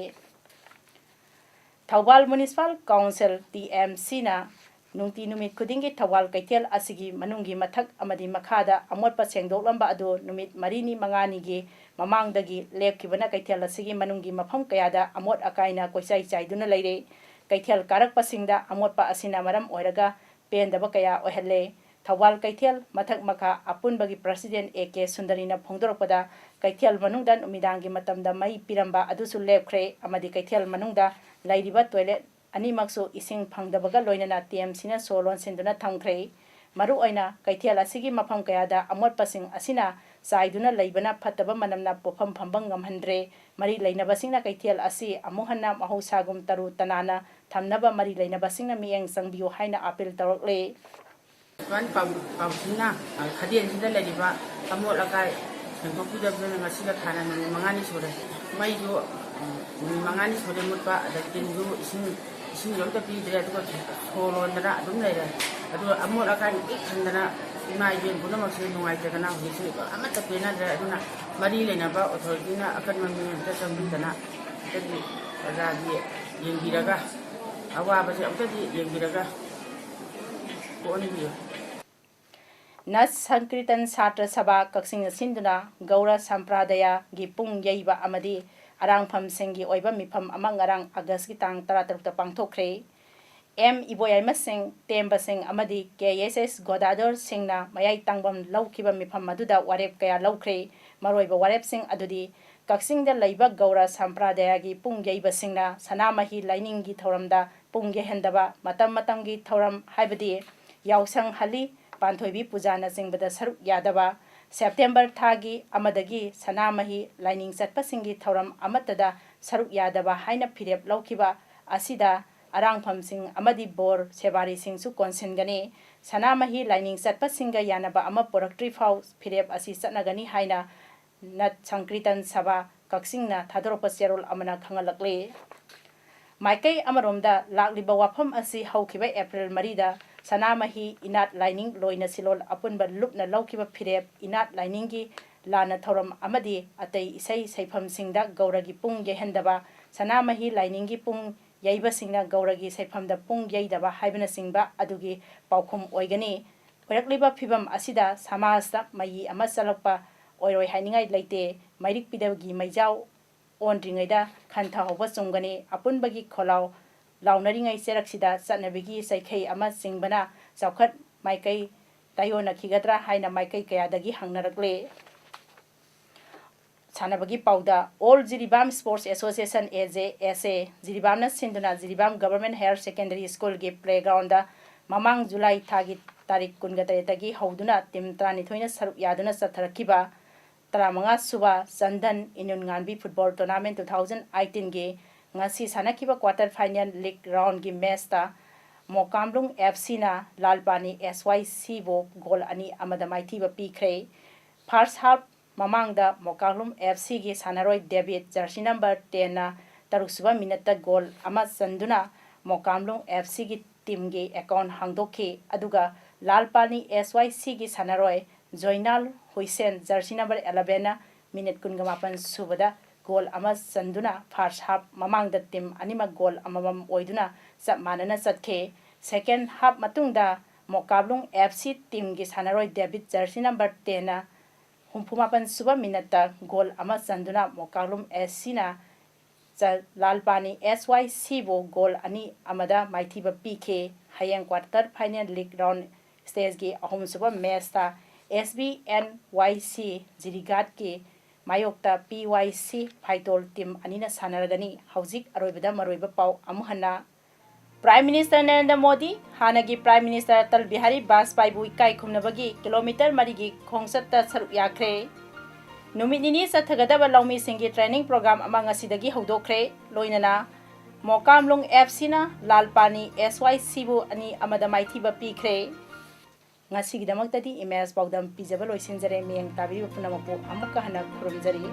Thoubal municipal council, T M ꯁꯤꯅ ꯅꯨꯡꯇꯤ ꯅꯨꯃꯤꯠ ꯈꯨꯗꯤꯡꯒꯤ ꯊꯧꯕꯥꯜ ꯀꯩꯊꯦꯜ ꯑꯁꯤꯒꯤ ꯃꯅꯨꯡꯒꯤ ꯃꯊꯛ ꯑꯃꯗꯤ ꯃꯈꯥꯗ ꯑꯃꯣꯠꯄ ꯁꯦꯡꯗꯣꯛꯂꯝꯕ ꯑꯗꯨ ꯅꯨꯃꯤꯠ ꯃꯔꯤꯅꯤ ꯃꯉꯥꯅꯤꯒꯤ ꯃꯃꯥꯡꯗꯒꯤ ꯂꯦꯞꯈꯤꯕꯅ ꯀꯩꯊꯦꯜ ꯑꯁꯤꯒꯤ ꯃꯅꯨꯡꯒꯤ ꯃꯐꯝ ꯀꯌꯥꯗ ꯑꯃꯣꯠ ꯑꯀꯥꯏꯅ ꯀꯣꯏꯆꯥꯏ ꯆꯥꯏꯗꯨꯅ ꯂꯩꯔꯦ꯫ ꯀꯩꯊꯦꯜ ꯀꯥꯔꯛꯄꯁꯤꯡꯗ ꯑꯃꯣꯠꯄ ꯑꯁꯤꯅ ꯃꯔꯝ ꯑꯣꯏꯔꯒ ꯄꯦꯟꯗꯕ ꯀꯌꯥ ꯑꯣꯏꯍꯜꯂꯦ꯫ ꯊꯧꯕꯥꯜ ꯀꯩꯊꯦꯜ ꯃꯊꯛ ꯃꯈꯥ ꯑꯄꯨꯟꯕꯒꯤ president A K ꯁꯨꯟꯗꯔꯤꯅ ꯐꯣꯡꯗꯣꯔꯛꯄꯗ, ꯀꯩꯊꯦꯜ ꯃꯅꯨꯡꯗ ꯅꯨꯃꯤꯗꯥꯡꯒꯤ ꯃꯇꯝꯗ ꯃꯩ ꯄꯤꯔꯝꯕ ꯑꯗꯨꯁꯨ ꯂꯦꯞꯈ꯭ꯔꯦ ꯑꯃꯗꯤ ꯀꯩꯊꯦꯜ ꯃꯅꯨꯡꯗ ꯂꯩꯔꯤꯕ toilet ꯑꯅꯤꯃꯛꯁꯨ ꯏꯁꯤꯡ ꯐꯪꯗꯕꯒ ꯂꯣꯏꯅꯅ T M Cꯅ ꯁꯣ ꯂꯣꯟꯁꯤꯟꯗꯨꯅ ꯊꯝꯈ꯭ꯔꯦ꯫ ꯃꯔꯨꯑꯣꯏꯅ ꯀꯩꯊꯦꯜ ꯑꯁꯤꯒꯤ ꯃꯐꯝ ꯀꯌꯥꯗ ꯑꯃꯣꯠꯄꯁꯤꯡ ꯑꯁꯤꯅ ꯆꯥꯏꯗꯨꯅ ꯂꯩꯕꯅ ꯐꯠꯇꯕ ꯃꯅꯝꯅ ꯄꯣꯠꯐꯝ ꯐꯝꯕ ꯉꯝꯍꯟꯗ꯭ꯔꯦ꯫ ꯃꯔꯤ ꯂꯩꯅꯕꯁꯤꯡꯅ ꯀꯩꯊꯦꯜ ꯑꯁꯤ ꯑꯃꯨꯛ ꯍꯟꯅ ꯃꯍꯧꯁꯥꯒꯨꯝ ꯇꯔꯨ ꯇꯅꯥꯟꯅ ꯊꯝꯅꯕ ꯃꯔꯤ ꯂꯩꯅꯕꯁꯤꯡꯅ ꯃꯤꯠꯌꯦꯡ ꯆꯪꯕꯤꯌꯨ ꯍꯥꯏꯅ appeal ꯇꯧꯔꯛꯂꯦ꯫ ꯃꯨꯅꯤꯁꯤꯄꯥꯜ ꯀꯥꯎ-, ꯀꯥꯎꯟꯁꯤꯜꯅ ꯈꯗꯦꯟꯁꯤꯗ ꯂꯩꯔꯤꯕ ꯑꯃꯣꯠ ꯑꯀꯥꯏ ꯁꯦꯡꯗꯣꯛꯄꯤꯗꯕꯗꯨꯅ ꯉꯁꯤꯒ ꯊꯥꯅ ꯅꯨꯃꯤꯠ ꯃꯉꯥꯅꯤ ꯁꯨꯔꯦ꯫ ꯃꯩꯁꯨ, ꯎꯝ, ꯅꯨꯃꯤꯠ ꯃꯉꯥꯅꯤ ꯁꯨꯔꯦ ꯃꯨꯠꯄ, ꯑꯗ ꯇꯤꯟꯁꯨ ꯏꯁꯤꯡ, ꯏꯁꯤꯡꯁꯨ ꯑꯝꯇ ꯄꯤꯗ꯭ꯔꯦ, ꯑꯗꯨꯒ ꯁꯣ ꯂꯣꯟꯗꯅ ꯑꯗꯨꯝ ꯂꯩꯔꯦ꯫ ꯑꯗꯨꯒ ꯑꯃꯣꯠ ꯑꯀꯥꯏꯅ ꯄꯤꯛ ꯊꯟꯗꯅ ꯏꯃꯥ ꯏꯕꯦꯟ ꯄꯨꯝꯅꯃꯛꯁꯦ ꯅꯨꯡꯉꯥꯏꯇꯗꯅ ꯍꯧꯖꯤꯛꯁꯦ ꯑꯃꯠꯇ ꯄꯦꯟꯅꯗ꯭ꯔꯦ꯫ ꯑꯗꯨꯅ ꯃꯔꯤ ꯂꯩꯅꯕ authorityꯅ ꯑꯀꯟꯕ ꯃꯤ ꯑꯝꯇ ꯆꯪꯕꯤꯗꯅ ꯑꯝꯇꯗꯤ ꯄ꯭ꯔꯖꯥꯒꯤ ꯌꯦꯡꯕꯤꯔꯒ ꯑꯋꯥꯕꯁꯦ ꯑꯝꯇꯗꯤ ꯌꯦꯡꯕꯤꯔꯒ ꯀꯣꯛꯍꯟꯕꯤꯌꯨ꯫ ꯅꯠ ꯁꯪꯀ꯭ꯔꯤꯇꯟ ꯁꯥꯇ꯭ꯔ ꯁꯚꯥ ꯀꯛꯆꯤꯡꯅ ꯁꯤꯟꯗꯨꯅ ꯒꯧꯔ ꯁꯝꯄ꯭ꯔꯗꯥꯌꯒꯤ ꯄꯨꯡ ꯌꯩꯕ ꯑꯃꯗꯤ ꯑꯔꯥꯡꯐꯝꯁꯤꯡꯒꯤ ꯑꯣꯏꯕ ꯃꯤꯐꯝ ꯑꯃ ꯉꯔꯥꯡ ꯑꯥꯒꯁꯀꯤ ꯇꯥꯡ ꯇꯔꯥꯇꯔꯨꯛꯇ ꯄꯥꯡꯊꯣꯛꯈ꯭ꯔꯦ꯫ ꯑꯦꯝ ꯏꯕꯣꯌꯥꯏꯃ ꯁꯤꯡ, ꯇꯦꯝꯕ ꯁꯤꯡ ꯑꯃꯗꯤ ꯀꯦ ꯑꯦꯁ ꯑꯦꯁ ꯒꯣꯗꯥꯗꯣꯔ ꯁꯤꯡꯅ ꯃꯌꯥꯏ ꯇꯥꯡꯕꯝ ꯂꯧꯈꯤꯕ ꯃꯤꯐꯝ ꯑꯗꯨꯗ ꯋꯥꯔꯦꯞ ꯀꯌꯥ ꯂꯧꯈ꯭ꯔꯦ꯫ ꯃꯔꯨꯑꯣꯏꯕ ꯋꯥꯔꯦꯞꯁꯤꯡ ꯑꯗꯨꯗꯤ ꯀꯛꯆꯤꯡꯗ ꯂꯩꯕ ꯒꯧꯔ ꯁꯝꯄ꯭ꯔꯗꯥꯌꯒꯤ ꯄꯨꯡ ꯌꯩꯕꯁꯤꯡꯅ ꯁꯅꯥꯃꯍꯤ ꯂꯥꯏꯅꯤꯡꯒꯤ ꯊꯧꯔꯝꯗ ꯄꯨꯡ ꯌꯩꯍꯟꯗꯕ, ꯃꯇꯝ ꯃꯇꯝꯒꯤ ꯊꯧꯔꯝ ꯍꯥꯏꯕꯗꯤ ꯌꯥꯎꯁꯪ, ꯍꯂꯤ, ꯄꯥꯟꯊꯣꯏꯕꯤ ꯄꯨꯖꯥꯅꯆꯤꯡꯕꯗ ꯁꯔꯨꯛ ꯌꯥꯗꯕ, ꯁꯦꯞꯇꯦꯝꯕꯔ ꯊꯥꯒꯤ ꯑꯃꯗꯒꯤ ꯁꯅꯥꯃꯍꯤ ꯂꯥꯏꯅꯤꯡ ꯆꯠꯄꯁꯤꯡꯒꯤ ꯊꯧꯔꯝ ꯑꯃꯠꯇꯗ ꯁꯔꯨꯛ ꯌꯥꯗꯕ ꯍꯥꯏꯅ ꯐꯤꯔꯦꯞ ꯂꯧꯈꯤꯕ ꯑꯁꯤꯗ ꯑꯔꯥꯡꯐꯝꯁꯤꯡ ꯑꯃꯗꯤ ꯕꯣꯔ ꯁꯦꯕꯥꯔꯤꯁꯤꯡꯁꯨ ꯀꯣꯟꯁꯤꯟꯒꯅꯤ꯫ ꯁꯅꯥꯃꯍꯤ ꯂꯥꯏꯅꯤꯡ ꯆꯠꯄꯁꯤꯡꯒ ꯌꯥꯅꯕ ꯑꯃ ꯄꯨꯔꯛꯇ꯭ꯔꯤ ꯐꯥꯎ ꯐꯤꯔꯦꯞ ꯑꯁꯤ ꯆꯠꯅꯒꯅꯤ ꯍꯥꯏꯅ ꯅꯠ ꯁꯪꯀ꯭ꯔꯤꯇꯟ ꯁꯚꯥ ꯀꯛꯆꯤꯡꯅ ꯊꯥꯗꯣꯔꯛꯄ ꯆꯦꯔꯣꯜ ꯑꯃꯅ ꯈꯪꯍꯜꯂꯛꯂꯤ꯫ ꯃꯥꯏꯀꯩ ꯑꯃꯔꯣꯝꯗ ꯂꯥꯛꯂꯤꯕ ꯋꯥꯐꯝ ꯑꯁꯤ ꯍꯧꯈꯤꯕ ꯑꯦꯄ꯭ꯔꯤꯜ ꯃꯔꯤꯗ ꯁꯅꯥꯃꯍꯤ ꯏꯅꯥꯠ ꯂꯥꯏꯅꯤꯡ ꯂꯣꯏꯅ ꯁꯤꯂꯣꯜ ꯑꯄꯨꯟꯕ ꯂꯨꯞꯅ ꯂꯧꯈꯤꯕ ꯐꯤꯔꯦꯞ ꯏꯅꯥꯠ ꯂꯥꯏꯅꯤꯡꯒꯤ ꯂꯥꯟꯅ ꯊꯧꯔꯝ ꯑꯃꯗꯤ ꯑꯇꯩ ꯏꯁꯩ ꯁꯩꯐꯝꯁꯤꯡꯗ ꯒꯧꯔꯒꯤ ꯄꯨꯡ ꯌꯩꯍꯟꯗꯕ, ꯁꯅꯥꯃꯍꯤ ꯂꯥꯏꯅꯤꯡꯒꯤ ꯄꯨꯡ ꯌꯩꯕꯁꯤꯡꯅ ꯒꯧꯔꯒꯤ ꯁꯩꯐꯝꯗ ꯄꯨꯡ ꯌꯩꯗꯕ ꯍꯥꯏꯕꯅꯆꯤꯡꯕ ꯑꯗꯨꯒꯤ ꯄꯥꯎꯈꯨꯝ ꯑꯣꯏꯒꯅꯤ꯫ ꯑꯣꯏꯔꯛꯂꯤꯕ ꯐꯤꯕꯝ ꯑꯁꯤꯗ ꯁꯃꯥꯖꯇ ꯃꯌꯤ ꯑꯃ ꯆꯜꯂꯛꯄ ꯑꯣꯏꯔꯣꯏ ꯍꯥꯏꯅꯤꯡꯉꯥꯏ ꯂꯩꯇꯦ꯫ ꯃꯩꯔꯤꯛ ꯄꯤꯗꯕꯒꯤ ꯃꯩꯖꯥꯎ ꯑꯣꯟꯗ꯭ꯔꯤꯉꯩꯗ ꯈꯟꯊꯍꯧꯕ ꯆꯨꯝꯒꯅꯤ꯫ ꯑꯄꯨꯟꯕꯒꯤ ꯈꯣꯜꯂꯥꯎ ꯂꯥꯎꯅꯔꯤꯉꯩ ꯆꯩꯔꯛꯁꯤꯗ ꯆꯠꯅꯕꯤꯒꯤ ꯆꯩꯈꯩ ꯑꯃ ꯆꯤꯡꯕꯅ ꯆꯥꯎꯈꯠ ꯃꯥꯏꯀꯩ ꯇꯥꯏꯑꯣꯟꯅꯈꯤꯒꯗ꯭ꯔꯥ ꯍꯥꯏꯅ ꯃꯥꯏꯀꯩ ꯀꯌꯥꯗꯒꯤ ꯍꯪꯅꯔꯛꯂꯦ꯫ ꯁꯥꯟꯅꯕꯒꯤ ꯄꯥꯎꯗ, All Jiribam Sports Association, A J S A, ꯖꯤꯔꯤꯕꯥꯝꯅ ꯁꯤꯟꯗꯨꯅ ꯖꯤꯔꯤꯕꯥꯝ Government Higher Secondary Schoolꯒꯤ playgroundꯗ ꯃꯃꯥꯡ ꯖꯨꯂꯥꯏ ꯊꯥꯒꯤ ꯇꯥꯔꯤꯛ ꯀꯨꯟꯒ ꯇꯔꯦꯠꯇꯒꯤ ꯍꯧꯗꯨꯅ team ꯇꯔꯥꯅꯤꯊꯣꯏꯅ ꯁꯔꯨꯛ ꯌꯥꯗꯨꯅ ꯆꯠꯊꯔꯛꯈꯤꯕ ꯇꯔꯥꯃꯉꯥ ꯁꯨꯕ ꯆꯟꯗꯟ ꯏꯅꯨꯟ ꯉꯥꯟꯕꯤ football tournamentꯒꯤ ꯉꯁꯤ ꯁꯥꯟꯅꯈꯤꯕ quarter final league roundꯒꯤ matchꯇ ꯃꯣꯀꯥꯝꯂꯨꯡ F Cꯅ ꯂꯥꯜꯄꯥꯅꯤ S Y Cꯕꯨ goal ꯑꯅꯤ ꯑꯃꯗ ꯃꯥꯏꯊꯤꯕ ꯄꯤꯈ꯭ꯔꯦ꯫ First half ꯃꯃꯥꯡꯗ ꯃꯣꯀꯥꯝꯂꯨꯡ F Cꯒꯤ ꯁꯥꯟꯅꯔꯣꯏ ꯗꯦꯕꯤꯠ, jersey number tenꯅ ꯇꯔꯨꯛꯁꯨꯕ minuteꯇ goal ꯑꯃ ꯆꯟꯗꯨꯅ ꯃꯣꯀꯥꯝꯂꯨꯡ F Cꯒꯤ teamꯒꯤ account ꯍꯥꯡꯗꯣꯛꯈꯤ꯫ ꯑꯗꯨꯒ ꯂꯥꯜꯄꯥꯅꯤ S Y Cꯒꯤ ꯁꯥꯟꯅꯔꯣꯏ ꯖꯣꯏꯅꯥꯜ ꯍꯨꯏꯁꯦꯟ, jersey number elevenꯅ minute ꯀꯨꯟꯒ ꯃꯥꯄꯟ ꯁꯨꯕꯗ goal ꯑꯃ ꯆꯟꯗꯨꯅ first half ꯃꯃꯥꯡꯗ team ꯑꯅꯤꯃꯛ goal ꯑꯃꯃꯝ ꯑꯣꯏꯗꯨꯅ ꯆꯞ ꯃꯥꯟꯅꯅ ꯆꯠꯈꯤ꯫ Second half ꯃꯇꯨꯡꯗ ꯃꯣꯀꯥꯝꯂꯨꯡ F C teamꯒꯤ ꯁꯥꯟꯅꯔꯣꯏ ꯗꯦꯕꯤꯠ, jersey number tenꯅ ꯍꯨꯝꯐꯨ ꯃꯥꯄꯟ ꯁꯨꯕ minuteꯇ goal ꯑꯃ ꯆꯟꯗꯨꯅ ꯃꯣꯀꯥꯝꯂꯨꯡ F Cꯅ ꯆ-, ꯂꯥꯜꯄꯥꯅꯤ S Y Cꯕꯨ goal ꯑꯅꯤ ꯑꯃꯗ ꯃꯥꯏꯊꯤꯕ ꯄꯤꯈꯤ꯫ ꯍꯌꯦꯡ quarter final league round stageꯀꯤ ꯑꯍꯨꯝꯁꯨꯕ matchꯇ S B N Y C ꯖꯤꯔꯤꯒꯥꯠꯀꯤ ꯃꯥꯌꯣꯛꯇ P Y C ꯐꯥꯏꯇꯣꯜ team ꯑꯅꯤꯅ ꯁꯥꯟꯅꯔꯒꯅꯤ꯫ ꯍꯧꯖꯤꯛ ꯑꯔꯣꯏꯕꯗ ꯃꯔꯨꯑꯣꯏꯕ ꯄꯥꯎ ꯑꯃꯨꯛ ꯍꯟꯅ꯫ Prime Minister ꯅꯔꯦꯟꯗ꯭ꯔ ꯃꯣꯗꯤ ꯍꯥꯟꯅꯒꯤ Prime Minister ꯑꯇꯜ ꯕꯤꯍꯥꯔꯤ ꯕꯥꯖꯄꯥꯏꯕꯨ ꯏꯀꯥꯏ ꯈꯨꯝꯅꯕꯒꯤ kilometre ꯃꯔꯤꯒꯤ ꯈꯣꯡꯆꯠꯇ ꯁꯔꯨꯛ ꯌꯥꯈ꯭ꯔꯦ꯫ ꯅꯨꯃꯤꯠ ꯅꯤꯅꯤ ꯆꯠꯊꯒꯗꯕ ꯂꯧꯃꯤꯁꯤꯡꯒꯤ training program ꯑꯃ ꯉꯁꯤꯗꯒꯤ ꯍꯧꯗꯣꯛꯈ꯭ꯔꯦ꯫ ꯂꯣꯏꯅꯅ ꯃꯣꯀꯥꯝꯂꯨꯡ F Cꯅ ꯂꯥꯜꯄꯥꯅꯤ S Y Cꯕꯨ ꯑꯅꯤ ꯑꯃꯗ ꯃꯥꯏꯊꯤꯕ ꯄꯤꯈ꯭ꯔꯦ꯫ ꯉꯁꯤꯒꯤꯗꯃꯛꯇꯗꯤ ꯏꯃꯦꯖ ꯄꯥꯎꯗꯝ ꯄꯤꯖꯕ ꯂꯣꯏꯁꯤꯟꯖꯔꯦ꯫ ꯃꯤꯠꯌꯦꯡ ꯇꯥꯕꯤꯔꯤꯕ ꯄꯨꯝꯅꯃꯛꯄꯨ ꯑꯃꯨꯛꯀ ꯍꯟꯅ ꯈꯨꯔꯨꯝꯖꯔꯤ꯫